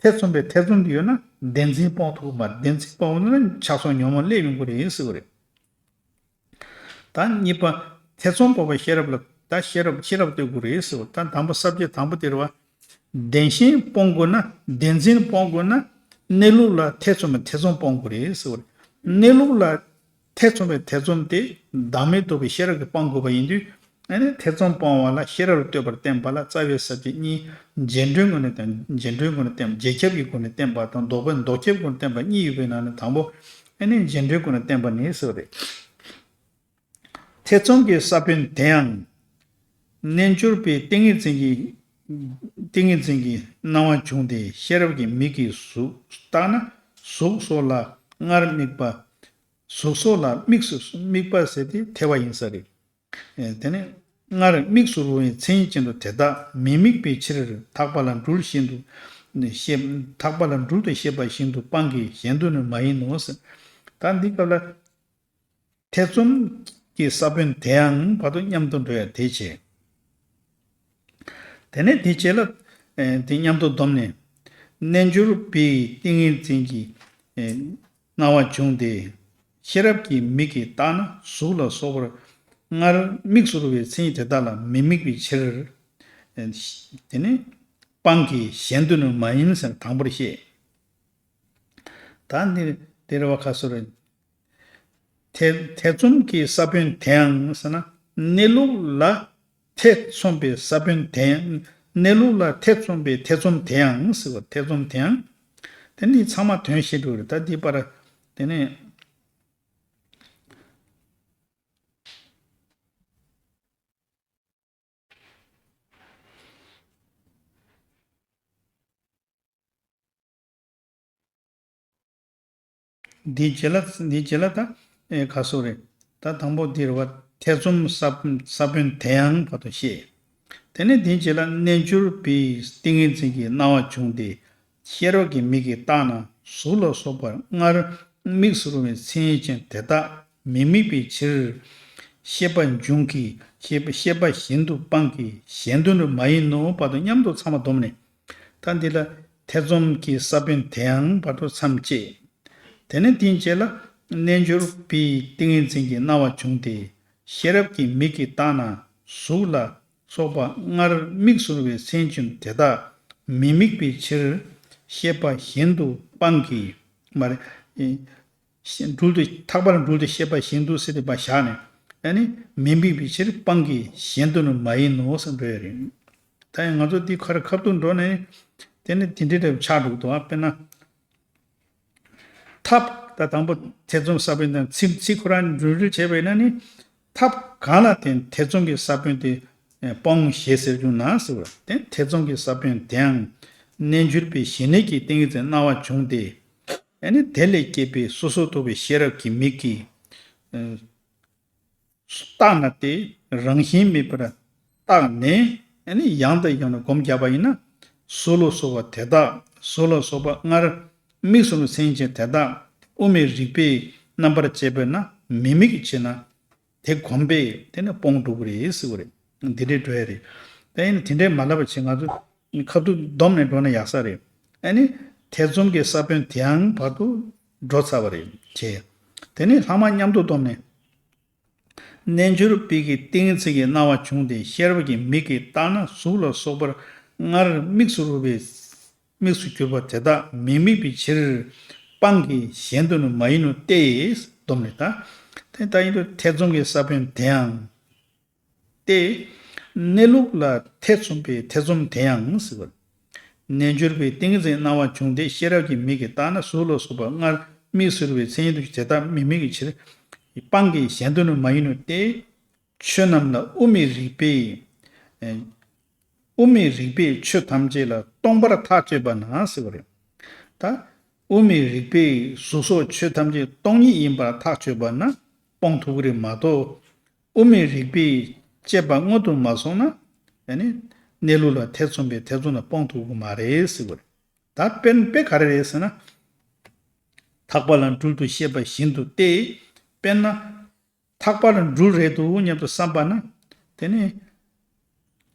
ཐེ་ཚོམ་པའི་ཐེ་ཚོམ་དེ་ཡོད་ན་བདེན་འཛིན་སྤོང་ཐུབ་ཀྱི་མ་རེད། བདེན་འཛིན་སྤོང་ན་ཆགས་སོགས་ཉོན་མོངས་སླེབས་ཡོང་གི་རེད་ཟེར་བ་རེད། ད་གཉིས་པ། ཐེ་ཚོམ་སྤོང་བའི་ཤེས་རབ་ལ། ད་ཤེས་རབ་ཤེས་རབ་གཏོད་དགོས་རེད་ཟེར་བ། ད་དང་པོ་ས་བཅད་དང་པོ་དེ་རེད་བ། བདེན་ཞེན་སྤོང་དགོས་ན། བདེན་འཛིན་སྤོང་དགོས་ན། གནས་ལུགས་ལ་ཐེ་ཚོམ་པའི་ཐེ་ཚོམ་སྤོང་དགོས་རེད་ཟེར་བ་རེད། གནས་ལུགས་ལ་ཐེ་ཚོམ་པའི་ཐེ་ཚོམ་དེ་བདག་མེད་རྟོགས་པའི་ཤེས་རབ་ཀྱིས་སྤང་དགོས་པ་ཡིན་དུས། ཨ་ནི་ཐེ་ཚོམ་སྤོང་བ་ལ་ཤེས་རབ་ལ་ལྟོས་པར་བསྟན་པ་ལ་རྩ་བའི་ས་བཅད་གཉིས། རྗེས་འགྲོའི་སྒོ་ནས་བསྟན། རྗེས་འགྲོའི་སྒོ་ནས་བསྟན། རྗེས་ཁྱབ་ཀྱི་སྒོ་ནས་བསྟན་པ་དང་། ལྡོག་པའི་ལྡོག་ཁྱབ་ཀྱི་སྒོ་ནས་བསྟན་པ་གཉིས་ཡོད་པའི་ནང་ནས་དང་པོ། ཨ་ནི་རྗེས་འགྲོའི་སྒོ་ནས་བསྟན་པ་ནི་ཟེར་བ་རེད། ཐེ་ཚོམ་གྱི་ས་བོན་དེ་ཡང་། རྣལ་འབྱོར་པའི་ཏིང་ངེ་འཛིན་གྱི། ཏིང་ངེ་འཛིན་གྱི་སྣང་བ་བྱུང་སྟེ། ཤེས་རབ་ཀྱི་མིག་གིས་གཟུགས་བལྟས་ན། གཟུགས་སོགས་ལ་སྔར་དམིགས་པ། གཟུགས་སོགས་ལ་དམིགས་སུ། དམིགས་པ་ཟེར་དེ་ཐེ་བ་ཡིན་ས་རེད། ཨེ། དེ་ནི་སྔར་དམིགས་སུ་རུང་བའི་མཚན་ཉིད་ཅན་དུ་དེ་དག་མི་དམིགས་པའི་ཕྱིར། ཐག་པ་ལ་འགྲུལ་བཞིན་དུ་ཤེས། ཐག་པ་ལ་འགྲུལ་དུ་ཤེས་པ་བཞིན་དུ་སྤང་གི། གཞན་དུ་ནི་མ་ཡིན་ནོ་ཟེར། ད་འདི་སྐབས་ལ། ཐེ་ཚོམ་གྱི་ས་བོན་དེའང་བར་དུ་མཉམ་དུ་འགྲོ་ཡ་དེ་བྱས། དེ་ནས་དེ་རྗེས་ལ། ཨེ། དེ་མཉམ་དུ་བསྡོམས་ནས། རྣལ་འབྱོར་པའི་ཏིང་ངེ་འཛིན་གྱི། ཨེ། སྣང་བ་བྱུང་སྟེ། ཤེས་རབ་ཀྱི་མིག་གིས་བལྟས་ན་གཟུགས་ལ་སོགས་པར་སྔར་དམིགས་སུ་རུང་བའི་མཚན་ཉིད་དེ་དག་ལ་མི་དམིགས་པའི་ཕྱིར། ཨེ། དེ་ནི་སྤང་གི། གཞན་དུ་ནི་མ་ཡིན་ཟེར་དང་པོར་བཤད། ད་འདིར་དེ་རེད་བ་ཁ་སོ་རེད། ཐེ་ཐེ་ཚོམ་གྱི་ས་བོན་དེའང་ཟེར་ན། གནས་ལུགས་ལ་ཐེ་ཚོམ་པའི་ས་བོན་དེ་ཡང་། གནས་ལུགས་ལ་ཐེ་ཚོམ་པའི་ཐེ་ཚོམ་དེ་ཡང་ཟེར་བ། ཐེ་ཚོམ་དེ་ཡང་། དེ་ནི་ཚང་མ་དོན་བཤད་འགྲོ་རེད། ད་འདི་པར་དེ་ནས། འདིའི་རྗེས་ལ། འདིའི་རྗེས་ལ་ད། ཨེ། ག་སོ་རེད། ད་དང་པོ་འདིར་བ། ཐེ་ཚོམ་ས་ས་བོན་དེ་ཡང་བར་དུ་བཤད། དེ་ནས་དེའི་རྗེས་ལ་རྣལ་འབྱོར་པའི་ཏིང་ངེ་འཛིན་གྱི་སྣང་བ་བྱུང་སྟེ། ཤེས་རབ་ཀྱི་མིག་གིས་བལྟས་ན་གཟུགས་ལ་སོགས་པ་སྔར་དམིགས་སུ་རུང་བའི་མཚན་ཉིད་ཅན་དེ་དག་མི་དམིགས་པའི་ཕྱིར། ཤེས་པ་འབྱུང་གི། ཤེས་པ་ཤེས་པ་གཞན་དུ་སྤང་གི། གཞན་དོན་དུ་མ་ཡིན་ནོ། བར་དུ་མཉམ་དུ་ཚང་མ་བསྡོམས་ནས། ད་འདི་ལ་ཐེ་ཚོམ་གྱི་ས་བོན་དེའང་བར་དུ་མཚམས་བཅད། དེ་ནས་དེའི་རྗེས་ལ་རྣལ་འབྱོར་པའི་ཏིང་ངེ་འཛིན་གྱི་སྣང་བ་བྱུང་སྟེ། ཤེས་རབ་ཀྱི་མིག་གིས་བལྟས་ན་གཟུགས་ལ་སོགས་པ་སྔར་དམིགས་སུ་རུང་བའི་མཚན་ཉིད་དེ་དག་མི་དམིགས་པའི་ཕྱིར། ཤེས་པ་གཞན་དུ་སྤང་གི། མ་རེད། ཤེས་འགྲུལ་དུ་ཐག་པ་ལ་འགྲུལ་ཏེ་ཤེས་པ་གཞན་དུ་ཟེར་ཏེ་པ་བཞག་ནས། ཨ་ནི་མི་དམིགས་པའི་ཕྱིར་སྤང་གི། གཞན་དོན་དུ་མ་ཡིན་ནོ་ཟེར་འགྲོ་ཡ་རེད། ད་ཡང་ང་ཚོ་འདི་ཁ་ར་ཁ་ཐུག་འགྲོ་ནས་དེ་ནི་དེ་འདྲའི་འདྲ་ཆགས་འགྲོ་གི་འདུག་ཨ། དཔེར་ན། ཐབས་ད་དང་པོ་ཐེ་ཚོམ་ས་བོན་དང་ཚིག་ཚིག་ཁོ་རང་འགྲུལ་འགྲུལ་བྱས་པ་ཡིན་ན་ནི། ཐབས་གང་ལ་བརྟེན་ཐེ་ཚོམ་གྱི་ས་བོན་དེ་སྤོང་ཞེས་ཟེར་བྱུང་ན་ཟེར་བ་དེ། ཐེ་ཚོམ་གྱི་ས་བོན་དེའང་རྣལ་འབྱོར་པའི་ཞི་གནས་ཀྱི་ཏིང་ངེ་འཛིན་སྣང་བ་བྱུང་སྟེ། ཨ་ནི་དེ་ལས་སྐྱེས་པའི་སོ་སོར་རྟོག་པའི་ཤེས་རབ་ཀྱི་མིག་གིས། བརྟགས་ན་སྟེ། རང་བཞིན་མེད་པར་བརྟགས་ནས། ཨ་ནི་ཡང་དང་ཡང་དུ་སྒོམ་བརྒྱབ་པ་ཡིན་ན། གཟུགས་ལ་སོགས་པ་དེ་དག་གཟུགས་ལ་སོགས་པ་སྔར་དམིགས་སུ་རུང་མཚན་ཉིད་དེ་དག་དབུ་མའི་རིགས་པས་རྣམ་པར་དཔྱད་པས་ན་མི་དམིགས་ཀྱི་ཕྱིར་ན། དེ་གོམས་པས་དེ་ནི་སྤོང་གྲུབ་པ་རེད་ཟེར་བ་རེད། འདི་འདྲའི་འགྲོ་ཡ་རེད། ད་ཡིན་ན་དེ་འདྲའི་མ་ལབ་པ་བྱས་ང་ཚོ་ཁ་ཐུག་བསྡོམས་ནས་འགྲོ་ན་ཡག་ས་རེད། ཨ་ནི་ཐེ་ཚོམ་གྱི་ས་བོན་དེའང་བར་དུ་འགྲོ་ཚར་བ་རེད་བྱས། དེ་ནི་ལྷག་མ་མཉམ་དུ་བསྡོམས་ནས། རྣལ་འབྱོར་པའི་གི་ཏིང་ངེ་འཛིན་གྱི་སྣང་བ་བྱུང་སྟེ། ཤེས་རབ་ཀྱི་མིག་གིས་བལྟས་ན་གཟུགས་ལ་སོགས་པར་སྔར་དམིགས་སུ་རུང་བའི་དམིགས་སུ་གྱུར་པ་དེ་དག་མི་དམིགས་པའི་ཕྱིར། སྤང་གི། གཞན་དོན་དུ་མ་ཡིན་ནོ་སྟེ། བསྡོམས་ནས་ད། དེ་ལྟ་ཡིན་དུས་ཐེ་ཚོམ་གྱི་ས་བོན་དེའང་སྟེ། གནས་ལུགས་ལ་ཐེ་ཚོམ་པའི་ཐེ་ཚོམ་དེའང་ཟེར་བ། རྣལ་འབྱོར་པའི་ཏིང་ངེ་འཛིན་སྣང་བ་བྱུང་སྟེ། ཤེས་རབ་ཀྱི་མིག་གིས་བལྟས་ན་གཟུགས་ལ་སོགས་པ་སྔར་དམིགས་སུ་རུང་བའི་མཚན་ཉིད་དུ་དེ་དག་མི་དམིགས་ཀྱི་ཕྱིར། སྤང་གི། གཞན་དོན་དུ་མ་ཡིན་ནོ་སྟེ། ཆོས་རྣམས་ལ་དབུ་མའི་རིགས་པས། ཨེ། དབུ་མའི་རིགས་པས་ཆོས་ཐམས་ཅད་ལ་སྟོང་པར་ཐག་གཅོད་པ་ན་ཟེར་བ་རེད། ད་དབུ་མའི་རིགས་པས་གཟུགས་སོགས་ཆོས་ཐམས་ཅད་སྟོང་ཉིད་ཡིན་པར་ཐག་གཅོད་པ་ན་སྤོང་ཐུབ་ཀྱི་རེད་མ་གཏོགས། དབུ་མའི་རིགས་པས་དཔྱད་པ་སྔོན་དུ་མ་སོང་ན། ཨ་ནི་གནས་ལུགས་ལ་ཐེ་ཚོམ་པའི་ཐེ་ཚོམ་ལ་སྤོང་ཐུབ་ཀྱི་མ་རེད་ཟེར་བ་རེད། ད་དཔེར་དཔེ་ག་རེ་རེད་ཟེར་ན། ཐག་པ་ལ་འགྲུལ་དུ་ཤེས་པ་བཞིན་དུ་སྟེ། དཔེར་ན། ཐག་པ་ལ་འགྲུལ་རེད་འདུག་སྙམ་དུ་བསམ་པ་ན། དེ་ནི།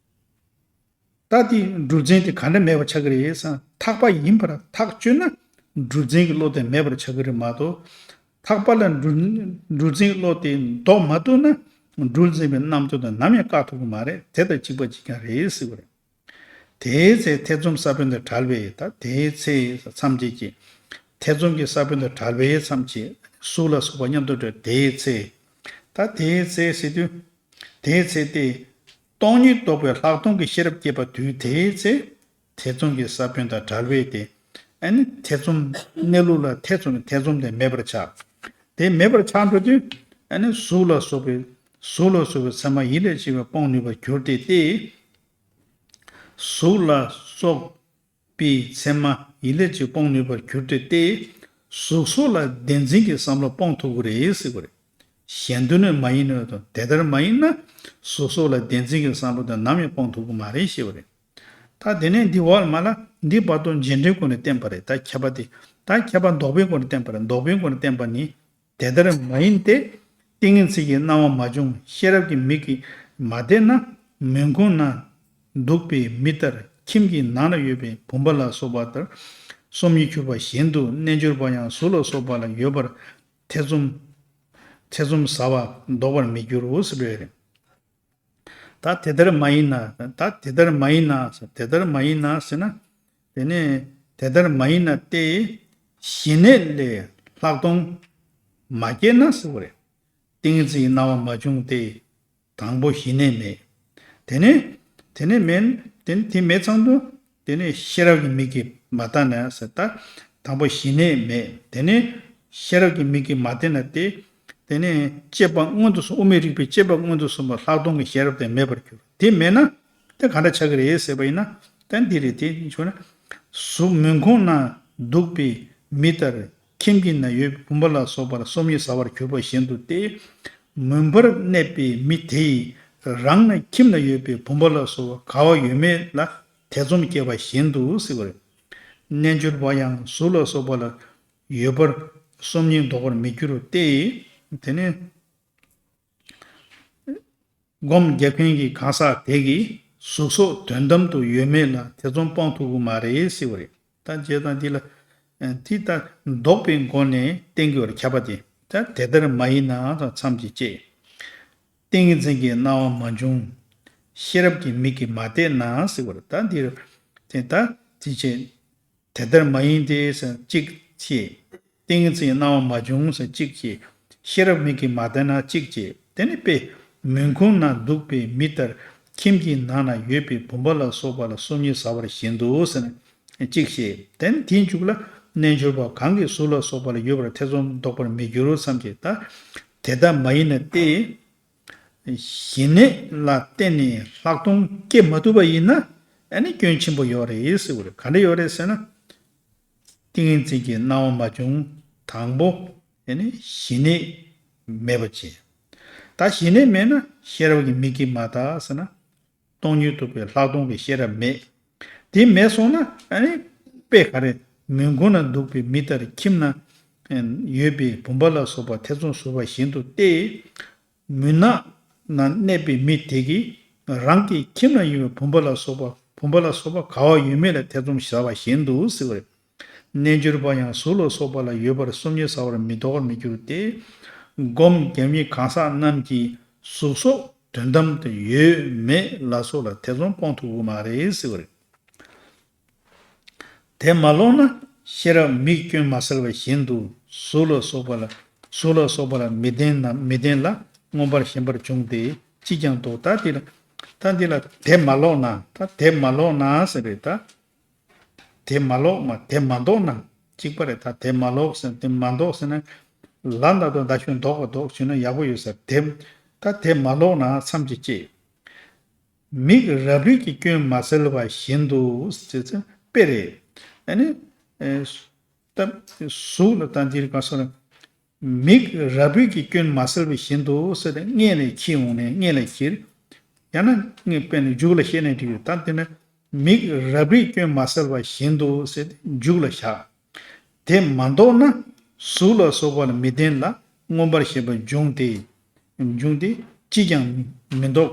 ད་དེ་འགྲུལ་འཛིན་དེ་ག་འདྲ་མེད་པ་ཆགས་ཀྱི་རེད་ཟེར་ན། ཐག་པ་ཡིན་པར་ཐག་གཅོད་ན། འགྲུལ་འཛིན་གྱི་བློ་དེ་མེད་པར་ཆགས་ཀྱི་རེད་མ་གཏོགས། ཐག་པ་ལ་འགྲུལ་འགྲུལ་འཛིན་གྱི་བློ་དེ་ལྡོག་མ་ཐུབ་ན། འགྲུལ་འཛིན་པའི་རྣམ་རྟོག་དེ་ནམ་ཡང་བཀག་ཐུབ་ཀྱི་མ་རེད། དེ་དང་གཅིག་པ་གཅིག་རྐྱང་རེད་ཟེར་བ་རེད། དེའི་ཚེ་ཐེ་ཚོམ་ས་བོན་དང་བྲལ་བས། ད་དེའི་ཚེ་མཚམས་གཅིག་གི། ཐེ་ཚོམ་གྱི་ས་བོན་དང་བྲལ་བས་མཚམས་གཅིག། གཟུགས་ལ་སོགས་པ་མཉམ་དུ་བྲལ། དེའི་ཚེ། ད་དེའི་ཚེ་ཟེར་དུས། དེའི་ཚེ་སྟེ། སྟོང་ཉིད་རྟོགས་པའི་ལྷག་མཐོང་གི་ཤེས་རབ་སྐྱེས་པ་དུས་དེའི་ཚེ། ཐེ་ཚོམ་གྱི་ས་བོན་དང་བྲལ་བས་ཏེ། ཨ་ནི་ཐེ་ཚོམ། གནས་ལུགས་ལ་ཐེ་ཚོམ་ཐེ་ཚོམ་དེ་མེད་པར་ཆགས། དེ་མེད་པར་ཆགས་འགྲོ་དུས། ཨ་ནི་གཟུགས་ལ་སོགས་པའི། གཟུགས་ལ་སོགས་པའི་མཚན་མ་ཡིད་ལ་བྱེད་པས་སྤོང་ནུས་པར་གྱུར་ཏེ་སྟེ། གཟུགས་ལ་སོགས་པའི་མཚན་མ་ཡིད་ལ་བྱེད་སྤོང་ནུས་པར་གྱུར་ཏེ་སྟེ། གཟུགས་སོགས་ལ་བདེན་འཛིན་གྱི་བསམ་བློ་སྤོང་ཐུབ་ཀྱི་རེད་ཟེར་གྱི་རེད། གཞན་དོན་ནི་མ་ཡིན་ནོ་དང་། དེ་ལྟར་མ་ཡིན་ན་གཟུགས་སོགས་ལ་བདེན་འཛིན་གྱི་བསམ་བློ་དེ་ནམ་ཡང་སྤོང་ཐུབ་ཀྱི་མ་རེད་ཞེས་པ་རེད། ད་དེ་ནས་འདི་འོག་ལ་མ་ལ་འདི་བར་དུ་རྗེས་འབྲེལ་སྒོ་ནས་བསྟན་པ་རེད། ད་ཁྱད་པར་དེ། ད་ཁྱད་པར་ལྡོག་པའི་སྒོ་ནས་བསྟན་པ་རེད། ལྡོག་པའི་སྒོ་ནས་བསྟན་པ་ནི། དེ་ལྟར་མ་ཡིན་ཏེ། ཏིང་ངེ་འཛིན་གྱི་སྣང་བ་མ་བྱུང་། ཤེས་རབ་ཀྱི་མིག་གིས་མ་བལྟས་ན། མུན་ཁུང་ན་འདུག་པའི་མི་ལྟར། ཁྱིམ་གྱི་ནང་ན་ཡོད་པའི་བུམ་པ་ལ་སོགས་པ་ལྟར། སོམ་ཉི་གྱུར་པ་བཞིན་དུ་རྣལ་འབྱོར་པ་ཡང་གཟུགས་ལ་སོགས་པ་ལ་ཡོད་པར་ཐེ་ཚོམ། ཐེ་ཚོམ་ཟ་བ་ལྡོག་པར་མི་འགྱུར་རོ་ཟེར་བའི་རེད། ད་དེ་ལྟར་མ་ཡིན་ན། ད་དེ་ལྟར་མ་ཡིན་ན། དེ་ལྟར་མ་ཡིན་ན་ཟེར་ན། དེ་ནས་དེ་ལྟར་མ་ཡིན་ན་སྟེ། ཞི་གནས་ལས་ལྷག་མཐོང་མ་སྐྱེས་ན་ཟེར་བ་རེད། ཏིང་ངེ་འཛིན་གྱི་སྣང་བ་མ་བྱུང་སྟེ། དང་པོ་ཞི་གནས་མེད། དེ་ནས། དེ་ནས་མེད། དེ་ནས་དེ་མེད་ཙང་དུ། དེ་ནས་ཤེས་རབ་ཀྱི་མིག་གིས་མ་བལྟས་ན་ཟེར། ད་དང་པོ་ཞི་གནས་མེད། དེ་ནས་ཤེས་རབ་ཀྱི་མིག་གིས་མ་བལྟས་ན་སྟེ། དེ་ནས་དཔྱད་པ་སྔོན་དུ་སོང་། དབུ་མའི་རིགས་པས་དཔྱད་པ་སྔོན་དུ་སོང་བ་ལྷག་མཐོང་གི་ཤེས་རབ་དེ་མེད་པར་གྱུར། དེ་མེད་ན་དེ་ག་འདྲ་ཆགས་ཀྱི་རེད་ཟེར་བ་ཡིན་ན། ད་འདི་རེད། དེ་བྱུང་ན། གཟུགས་མུན་ཁུང་ན་འདུག་པའི་མི་ལྟར། ཁྱིམ་གྱི་ནང་ཡོད་པའི་བུམ་པ་ལ་སོགས་པར་སོམ་ཉི་ཟ་བར་གྱུར་པ་བཞིན་དུ་སྟེ། མུན་པར་གནས་པའི་མི་དེ་ཡི་ རང་ནི་ཁྱིམ་ན་ཡོད་པའི་བུམ་པ་ལ་སོགས་པ་ག་བ་ཡོད་མེད་ལ་ཐེ་ཚོམ་སྐྱེས་པ་བཞིན་དུ་ཟེར་བ་རེད། རྣལ་འབྱོར་པ་ཡང་གཟུགས་ལ་སོགས་པ་ལ་ཡོད་པར་སོམ་ཉི་ལྡོག་པར་མི་འགྱུར་ཏེ། དེ་ནི། སྒོམ་རྒྱབ་མཁན་གྱི་གང་ཟག་དེ་གིས་གཟུགས་སོགས་དོན་དམ་དུ་ཡོད་མེད་ལ་ཐེ་ཚོམ་སྤོང་ཐུབ་ཀྱི་མ་རེད་ཟེར་བ་རེད། ད་བྱས་ཙང་འདི་ལ། ཨ། འདི་ལྟར་ལྡོག་པའི་སྒོ་ནས་བསྟན་དགོས་པར་ཁྱབ་པ་དེ། ད་དེ་ལྟར་མ་ཡིན་ན་མཚམས་ཀྱིས་བཅད། ཏིང་ངེ་འཛིན་གྱི་སྣང་བ་མ་བྱུང་། ཤེས་རབ་ཀྱི་མིག་གིས་མ་བལྟས་ན་ཟེར་བ་རེད། ད་འདིར། དེ་ད་དེ་བྱས། དེ་ལྟར་མ་ཡིན་ཏེ་ཟེར་གཅིག་བྱས། ཏིང་ངེ་འཛིན་སྣང་བ་མ་བྱུང་ཟེར་གཅིག་བྱས། ཤེས་རབ་མིག་གིས་མ་བལྟས་ན་གཅིག་བྱས། དེ་ནི་དཔེ། མུན་ཁུང་ན་འདུག་པའི་མི་ལྟར་ཁྱིམ་གྱི་ནང་ན་ཡོད་པའི་བུམ་པ་ལ་སོགས་པ་ལ་སོམ་ཉི་ཟ་བར་བཞིན་དུ་ཟེར་ན་གཅིག་བྱས། དེ་ནི་དེའི་མཇུག་ལ། རྣལ་འབྱོར་པ་གང་གིས་གཟུགས་ལ་སོགས་པ་ལ་ཡོད་པར་ཐེ་ཚོམ་ལྡོག་པར་མི་འགྱུར་བསམ་གྱི། ད་དེ་ལྟར་མ་ཡིན་ན་སྟེ། ཞི་གནས་ལ་བརྟེན་ནས་ལྷག་མཐོང་སྐྱེ་མ་ཐུབ་པ་ཡིན་ན། ཨ་ནི་སྐྱོན་ཆེན་པོ་ཡོད་རེད་ཟེར་བ་རེད། ག་འདྲ་ཡོད་རེད་ཟེར་ན། ཏིང་ངེ་འཛིན་གྱི་སྣང་བ་མ་བྱུང་། དང་པོ། ཨ་ནི་ཞི་གནས་མེད་པ་བྱས། ད་ཞི་གནས་མེད་ན་ཤེས་རབ་ཀྱི་མིག་གིས་མ་བལྟས་ཟེར་ན། སྟོང་ཉིད་རྟོགས་པའི་ལྷག་མཐོང་གི་ཤེས་རབ་མེད། དེ་མེད་སོང་ན་ཨ་ནི་དཔེ་ག་རེ། མུན་ཁུང་ན་འདུག་པའི་མི་ལྟར་ཁྱིམ་ན་ཡོད་པའི་བུམ་པ་ལ་སོགས་པ་ཐེ་ཚོམ་ཟུག་པ་བཞིན་དུ་སྟེ། མུན་ནག་ན་གནས་པའི་མི་དེ་གིས་རང་གི་ཁྱིམ་ན་ཡོད་པའི་བུམ་པ་ལ་སོགས་པ་བུམ་པ་ལ་སོགས་པ་ག་བ་ཡོད་མེད་ལ་ཐེ་ཚོམ་ཟ་བ་བཞིན་དུ་ཟེར་བ་རེད། རྣལ་འབྱོར་པ་ཡང་གཟུགས་ལ་སོགས་པ་ལ་ཡོད་པར་སོམ་ཉི་ཟ་བར་མི་ལྡོག་པར་མི་འགྱུར་ཏེ། སྒོམ་རྒྱབ་མཁན་གང་ཟག་རྣམས་ཀྱིས་གཟུགས་སོགས་དོན་དམ་དུ་ཡོད་མེད་ལ་སོགས་ལ་ཐེ་ཚོམ་སྤོང་ཐུབ་ཀྱི་མ་རེད་ཟེར་བ་རེད། དེ་མ་ལོག་ན་ཤེས་རབ་མིག་སྐྱོན་མ་སེལ་བ་བཞིན་དུ་གཟུགས་ལ་སོགས་པ་ལ་གཟུགས་ལ་སོགས་པ་ལ་མི་ལྡན་ན་མི་ལྡན་ལ་མངོན་པར་ཞེན་པར་འབྱུང་སྟེ་ཅིས་ཀྱང་ལྡོག་ད་འདི་ལ་ད་འདི་ལ་དེ་མ་ལོག་ན་ད་དེ་མ་ལོག་ན་ཟེར་རེད་ད། དེ་མ་ལོག་མ་དེ་མ་ལྡོག་ན་གཅིག་པ་རེད། ད་དེ་མ་ལོག་ཟེར་དེ་མ་ལྡོག་ཟེར་ན་ལ་ད་དོ་ད་ཞུ་ལྡོག་པ་ལྡོག་བྱུང་ན་ཡག་པོ་ཡོད་ཟེར་དེ་ད་དེ་མ་ལོག་ན་མཚམས་ཀྱིས་བཅད། མིག་རབ་རིབ་ཀྱི་སྐྱོན་མ་སེལ་བ་བཞིན་དུ་ཟེར་ཚེ་དཔེ་རེད། ཨ་ནི། ཨེ། ད་གཟུགས་ལ་ད་འདིར་ག་སོ་ན། མིག་རབ་རིབ་ཀྱི་སྐྱོན་མ་སེལ་བ་བཞིན་དུ་ཟེར་ཏེ་སྔས་ལས་འཁྱེར་འོང་ནས་སྔས་ལ་འཁྱེར། ཡང་ན་སྔས་དཔེར་ན་མཇུག་ལ་བཤད་ནས་འགྲིག་ཡོད། ད་འདི་ན་མིག་རབ་རིབ་སྐྱོན་མ་སེལ་བ་བཞིན་དུ་ཟེར་ཏེ་མཇུག་ལ་བཞག་དེ་མ་ལྡོག་ན་གཟུགས་ལ་སོགས་པ་ལ་མི་ལྡན་ལ་མངོན་པར་ཞེན་པ་འབྱུང་སྟེ། འབྱུང་སྟེ་ཅིས་ཀྱང་མི་ལྡོག་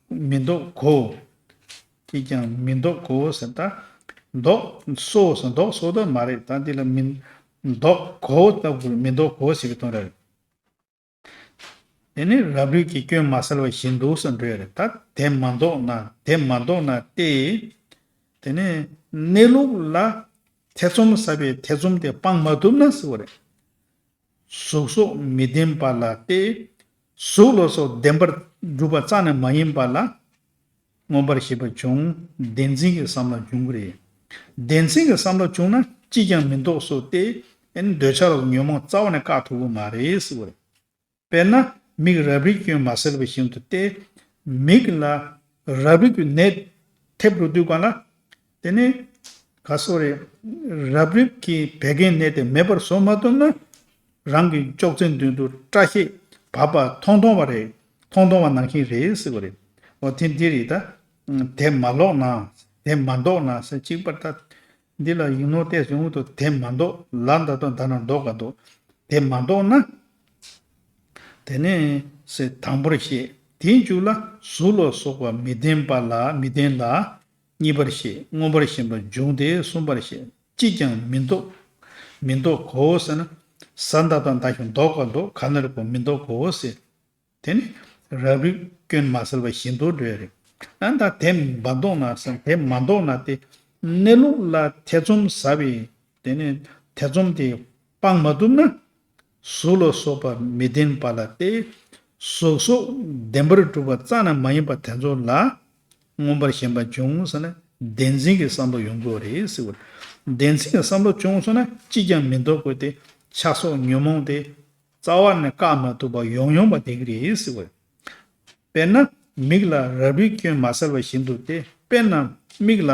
མི་ལྡོག་གོ། ཅིས་ཀྱང་མི་ལྡོག་གོ་ཟེར་ད། ལྡོག་སོ་ཟེར་ལྡོག་སོ་ད་མ་རེད། ད་འདི་ལ་མི་ལྡོག་གོ་ལྟ་བུ་མི་ལྡོག་གོ་ཟེར་གི་དོན་རེད། དེ་ནི་རབ་རིབ་ཀྱི་སྐྱོན་མ་སེལ་བ་བཞིན་དུ་ཟེར་འགྲོ་ཡ་རེད། ད་དེ་མ་ལྡོག་ན་དེ་མ་ལྡོག་ན་སྟེ། དེ་ནི་གནས་ལུགས་ལ་ཐེ་ཚོམ་ཟ་བའི་ཐེ་ཚོམ་དེ་སྤང་མ་ཐུབ་ན་ཟེར་བ་རེད། གཟུགས་སོགས་མི་ལྡན་པ་ལ་སྟེ། གཟུགས་ལ་སོགས་བདེན་པར་གྲུབ་པ་རྩ་ནས་མ་ཡིན་པ་ལ་མངོན་པར་ཞེན་པ་འབྱུང་བདེན་འཛིན་གྱི་བསམ་བློ་འབྱུང་གི་རེད། བདེན་འཛིན་གྱི་བསམ་བློ་བྱུང་ན་ཅིས་ཀྱང་མི་ལྡོག་སོ་སྟེ། ཨེ་ནི་འདོད་ཆགས་ལ་ཉོན་མོངས་རྩ་བ་ནས་བཀག་ཐུབ་ཀྱི་མ་རེད་ཟེར་བ་རེད། དཔེར་ན་མིག་རབ་རིབ་སྐྱོན་མ་སེལ་བ་བཞིན་དུ་སྟེ། མིག་ལ་རབ་རིབ་ཀྱི་ནད་ཐེབས་འགྲོ་དུས་གང་ལ། དེ་ནི་ག་སོ་རེད། རབ་རིབ་ཀྱི་བད་ཀན་ནད་དེ་མེད་པར་བཟོ་མ་ཐུབ་ན། རང་གི་ཅོག་ཙེ་མདུན་དུ་སྐྲ་ཤད་བབས་པ་མཐོང་མཐོང་བ་རེད། མཐོང་མཐོང་བ་ནང་བཞིན་རེད་ཟེར་བ་རེད། འོ་དེ་འདི་རེད་ད། དེ་མ་ལོག་ན། དེ་མ་ལྡོག་ན་ཟེར་གཅིག་པར་ད། འདི་ལ་ཡིག་ནོར་ཏོག་ཙམ་འོང་དུས་དེ་མ་ལྡོག་ལ་ད་དོ་ད་ན་ལྡོག་ག་འདུག་དེ་མ་ལྡོག་ན། དེ་ནས་ཟེར་དང་པོར་བཤད། དེའི་མཇུག་ལ་གཟུགས་ལ་སོགས་པ་མི་ལྡན་པ་ལ་མི་ལྡན་ལ་གཉིས་པར་བཤད། མངོན་པར་ཞེན་པ་འབྱུང་སྟེ་གསུམ་པར་བཤད། ཅིས་ཀྱང་མི་ལྡོག་མི་ལྡོག་གོ་ཟེར་ན། ས་མཐའ་དང་ད་ཞུ་ལྡོག་ག་འདུག་ག་ན་རེ་གོ་མི་ལྡོག་གོ་ཟེར། དེ་ནི་རབ་རིབ་སྐྱོན་མ་སེལ་བ་བཞིན་དུ་འགྲོ་ཡ་རེད། ཨ་ད་དེ་མ་ལྡོག་ན་ཟེར་དེ་མ་ལྡོག་ན་དེ་གནས་ལུགས་ལ་ཐེ་ཚོམ་ཟ་བའི་དེ་ནི་ཐེ་ཚོམ་དེ་སྤང་མ་ཐུབ་ན། གཟུགས་ལ་སོགས་པ་མི་ལྡན་པ་ལ་སྟེ། གཟུགས་སོགས་བདེན་པར་གྲུབ་པ་རྩ་ནས་མ་ཡིན་པ་དེ་ཚོ་ལ་མངོན་པར་ཞེན་པ་འབྱུང་ཟེར་ན་བདེན་འཛིན་གྱི་བསམ་བློ་ཡོང་དགོས་རེད་ཟེར་བ། བདེན་འཛིན་གྱི་བསམ་བློ་བྱུང་སོང་ན་ཅིས་ཀྱང་མི་ལྡོག་དགོས་ཏེ་ཆགས་སོགས་ཉོན་མོངས་དེ་རྩ་བ་ནས་བཀག་མ་ཐུབ་པ་ཡོང་ཡོང་བ་བསྡད་ཀྱི་རེད་ཟེར་བ། དཔེར་ན་མིག་ལ་རབ་རིབ་སྐྱོན་མ་སེལ་བ་བཞིན་དུ་སྟེ། དཔེར་ན་མིག་ལ་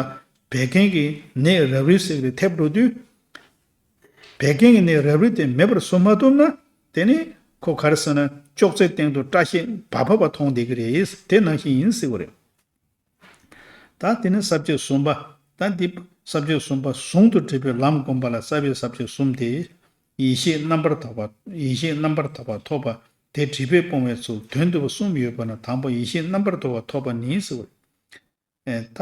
བད་ཀན་གྱི་ནད་རབ་རིབ་ཟེར་བའི་ཐེབས་འགྲོ་དུས། བད་ཀན་གྱི་ནད་རབ་རིབ་དེ་མེད་པར་བཟོ་མ་ཐུབ་ན། དེ་ནི་ ཁོ་ག་རེ་ཟེར་ན་ཅོག་ཙེའི་སྟེང་དུ་སྐྲ་ཤད་བབས་བབས་པ་མཐོང་བསྡད་ཀྱི་རེད། དེ་ནང་བཞིན་ཡིན་ཟེར་བ་རེད། ད་དེ་ནས་ས་བཅད་གསུམ་པ། ད་འདི་ས་བཅད་གསུམ་པ་ཟུང་དུ་འབྲེལ་བའི་ལམ་བསྒོམ་པ་ལ་རྩ་བའི་ས་བཅད་གསུམ་སྟེ། ཡེ་ཤེས་རྣམ་པར་དག་པ། ཡེ་ཤེས་རྣམ་པར་དག་པ་ཐོབ་པ་དེ་སྒྲིབ་པས་སྤོང་བའི་ཚུལ་དོན་བསྡུ་བ་གསུམ་ཡོད་པ་ན་དང་པོ་ཡེ་ཤེས་རྣམ་པར་དག་པ་ཐོབ་པ་ནི་ཟེར་བ། ཨེ། ད་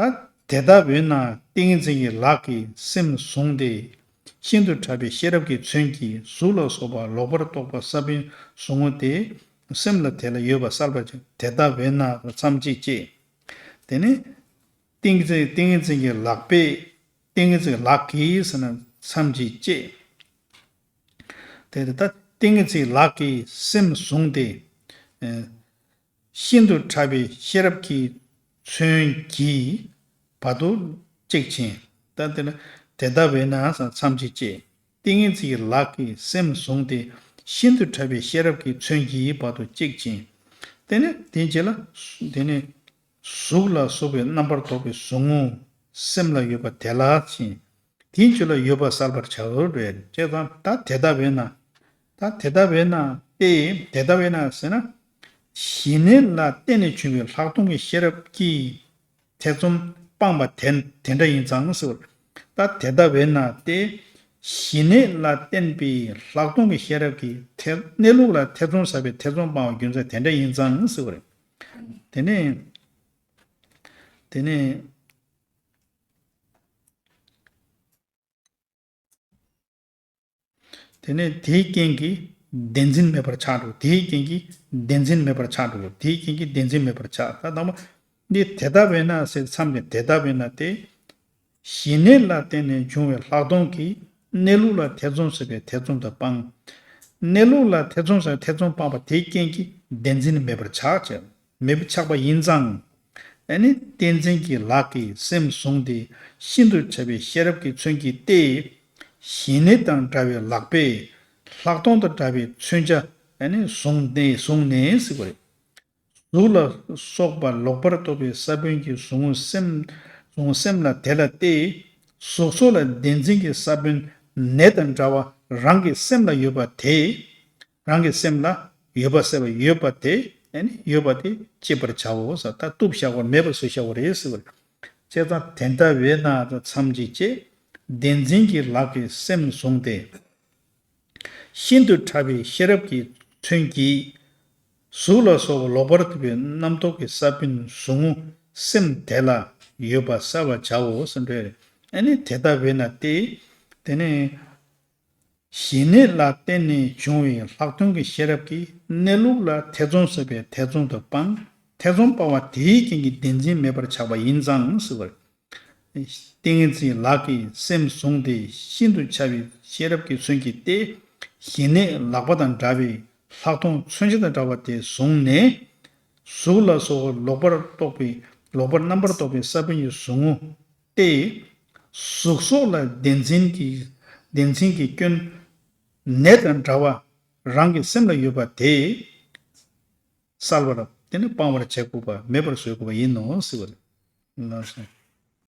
དེ་ལྟ་བས་ན་ཏིང་ངེ་འཛིན་གྱི་ལག་གིས་སེམས་བཟུང་སྟེ། ཤིན་ཏུ་ཕྲ་བའི་ཤེས་རབ་ཀྱི་མཚོན་གྱིས་གཟུགས་ལ་སོགས་པ་ལོག་པར་རྟོག་པ་ས་བོན་བཟུང་ངོ་སྟེ། སེམས་ལ་དེ་ལ་ཡོད་པ་གསལ་བར་བྱ། དེ་ལྟ་བས་ན་མཚམས་གཅིག་ཅེས། དེ་ནི་ཏིང་ངེ་འཛིན་ཏིང་ངེ་འཛིན་གྱི་ལག་པས། ཏིང་ངེ་འཛིན་ལག་གིས་ཟེར་ན་མཚམས་གཅིག་ཅེས། དེ་ལྟ་ཏིང་ངེ་འཛིན་ལག་གིས་སེམས་བཟུང་སྟེ། ཨེ། ཤིན་ཏུ་ཕྲ་བའི་ཤེས་རབ་ཀྱི་མཚོན་གྱིས་བར་དུ་བཅད་ཕྱིན། ད་དེ་ལ་དེ་ལྟ་བས་ན་མཚམས་གཅིག་ཅེས། ཏིང་ངེ་འཛིན་གྱི་ལག་གིས་སེམས་བཟུང་སྟེ་ཤིན་ཏུ་ཕྲ་བའི་ཤེས་རབ་ཀྱི་མཚོན་གྱིས་བར་དུ་བཅད་ཕྱིན། དེ་ནས་དེའི་རྗེས་ལ་དེ་ནས་གཟུགས་ལ་སོགས་པའི་རྣམ་པར་རྟོག་པའི་ཟུག་རྔུ་སེམས་ལ་ཡོད་པ་དེ་ལ་ཕྱིན། དེའི་རྗེས་ལ་ཡོད་པ་གསལ་བར་བྱའོ་རེད། བྱས་ཙང་ད་དེ་ལྟ་བས་ན། ད་དེ་ལྟ་བས་ན་སྟེ། དེ་ལྟ་བས་ན་ཟེར་ན། ཞི་གནས་ལ་བརྟེན་ནས་བྱུང་བའི་ལྷག་མཐོང་གི་ཤེས་རབ་ཀྱིས་ཐེ་ཚོམ་སྤངས་པ་དེ་དེ་འདྲ་ཡིན་ཙང་ཟེར། ད་དེ་ལྟ་བས་ན་སྟེ། ཞི་གནས་ལ་བརྟེན་པའི་ལྷག་མཐོང་གི་ཤེས་རབ་ཀྱིས་ཐེ་གནས་ལུགས་ལ་ཐེ་ཚོམ་ཟ་བའི་ཐེ་ཚོམ་སྤང་བ་རྒྱུ་མཚན་དེ་འདྲ་ཡིན་ཙང་ཟེར་བ་རེད། དེ་ནས། དེ་ནས། དེ་ནས་དེའི་རྐྱེན་གྱིས་བདེན་འཛིན་མེད་པར་ཆགས་འགྲོ། དེའི་རྐྱེན་གྱིས་བདེན་འཛིན་མེད་པར་ཆགས་འགྲོ། དེའི་རྐྱེན་གྱིས་བདེན་འཛིན་མེད་པར་ཆགས། ད་དང་པོ་འདི་དེ་ལྟ་བས་ན་ཟེར་མཚམས་ཀྱི་དེ་ལྟ་བས་ན་སྟེ། ཞི་གནས་ལ་བརྟེན་ནས་བྱུང་བའི་ལྷག་མཐོང་གིས་གནས་ལུགས་ལ་ཐེ་ཚོམ་ཟ་བའི་ཐེ་ཚོམ་དུ་སྤང་། གནས་ལུགས་ལ་ཐེ་ཚོམ་ཟ་བའི་ཐེ་ཚོམ་སྤངས་པ་དེའི་རྐྱེན་གྱིས་བདེན་འཛིན་མེད་པར་ཆགས་ཀྱི། མེད་པར་ཆགས་པ་ཡིན་ཙང་། ཨ་ནི་ཏིང་འཛིན་གྱི་ལག་གིས་སེམས་བཟུང་སྟེ་ཤིན་ཏུ་ཕྲ་བའི་ཤེས་རབ་ཀྱི་མཚོན་གྱིས་ཏེ། ཞི་གནས་དང་འདྲ་བའི་ལག་པས་ལྷག་མཐོང་དང་འདྲ་བའི་མཚོན་ཆ་ཨ་ནི་བཟུང་ནས་བཟུང་ནས་ཟེར་བ་རེད། གཟུགས་ལ་སོགས་པ་ལོག་པར་རྟོག་པའི་ས་བོན་གྱི་ཟུག་རྔུ་སེམས་ཟུག་རྔུ་སེམས་ལ་དེ་ལ་སྟེ། གཟུགས་སོགས་ལ་བདེན་འཛིན་གྱི་ས་བོན་ནད་དང་འདྲ་བ་རང་གི་སེམས་ལ་ཡོད་པ་དེ། རང་གི་སེམས་ལ་ཡོད་པ་ཟེར་བ་ཡོད་པ་དེ་ཨ་ནི་ཡོད་པ་དེ་བཅད་པར་བྱའོ་ཟེར། ད་གཏུབས་བཞག་པ་མེད་པར་བཟོས་བཞག་པ་རེད་ཟེར་བ་རེད། བྱས་ཙང་དེ་ལྟ་བས་ན་མཚམས་གཅིག་ཅེས། བདེན་འཛིན་གྱི་ལག་གིས་སེམས་བཟུང་སྟེ། ཤིན་ཏུ་ཕྲ་བའི་ཤེས་རབ་ཀྱི་མཚོན་གྱིས། གཟུགས་ལ་སོགས་པ་ལོག་པར་རྟོག་པའི་རྣམ་རྟོག་གི་ས་བོན་ཟུག་རྔུ་སེམས་དེ་ལ་ཡོད་པ་གསལ་བར་བྱའོ་ཟེར་འདོད། ཨ་ནི་དེ་ལྟ་བས་ན་སྟེ། དེ་ནས། ཞི་གནས་ལ་བརྟེན་ནས་བྱུང་བའི་ལྷག་མཐོང་གི་ཤེས་རབ་ཀྱིས་གནས་ལུགས་ལ་ཐེ་ཚོམ་ཟ་བའི་ཐེ་ཚོམ་དུ་སྤང་། ཐེ་ཚོམ་སྤང་བ་དེའི་རྐྱེན་གྱིས་བདེན་འཛིན་མེད་པར་ཆགས་པ་ཡིན་ཙང་ཟེར་བ་རེད། ཏིང་ངེ་འཛིན་ལག་གིས་སེམས་བཟུང་སྟེ་ཤིན་ཏུ་ཕྲ་བའི་ཤེས་རབ་ཀྱི་མཚོན་གྱིས་ཏེ། ཞི་གནས་ལག་པ་དང་འདྲ་བའི་ལྷག་མཐོང་མཚོན་བྱེད་དང་འདྲ་བ་དེ་བཟུང་ནས། གཟུགས་ལ་སོགས་པ་ལོག་པར་རྟོག་པའི་ལོག་པར་རྣམ་པར་རྟོག་པའི་ས་བོན་གྱི་ཟུག་རྔུ་སྟེ། གཟུགས་སོགས་ལ་བདེན་འཛིན་གྱི་བདེན་འཛིན་གྱི་སྐྱོན་ནད་དང་འདྲ་བ་རང་གི་སེམས་ལ་ཡོད་པ་དེ་གསལ་བར་དེ་ནི་སྤང་བར་བྱེད་དགོས་པ་མེད་པར་བཟོད་དགོས་པ་ཡིན་ནོ་ཟེར་བ་རེད། ལགས་སོ།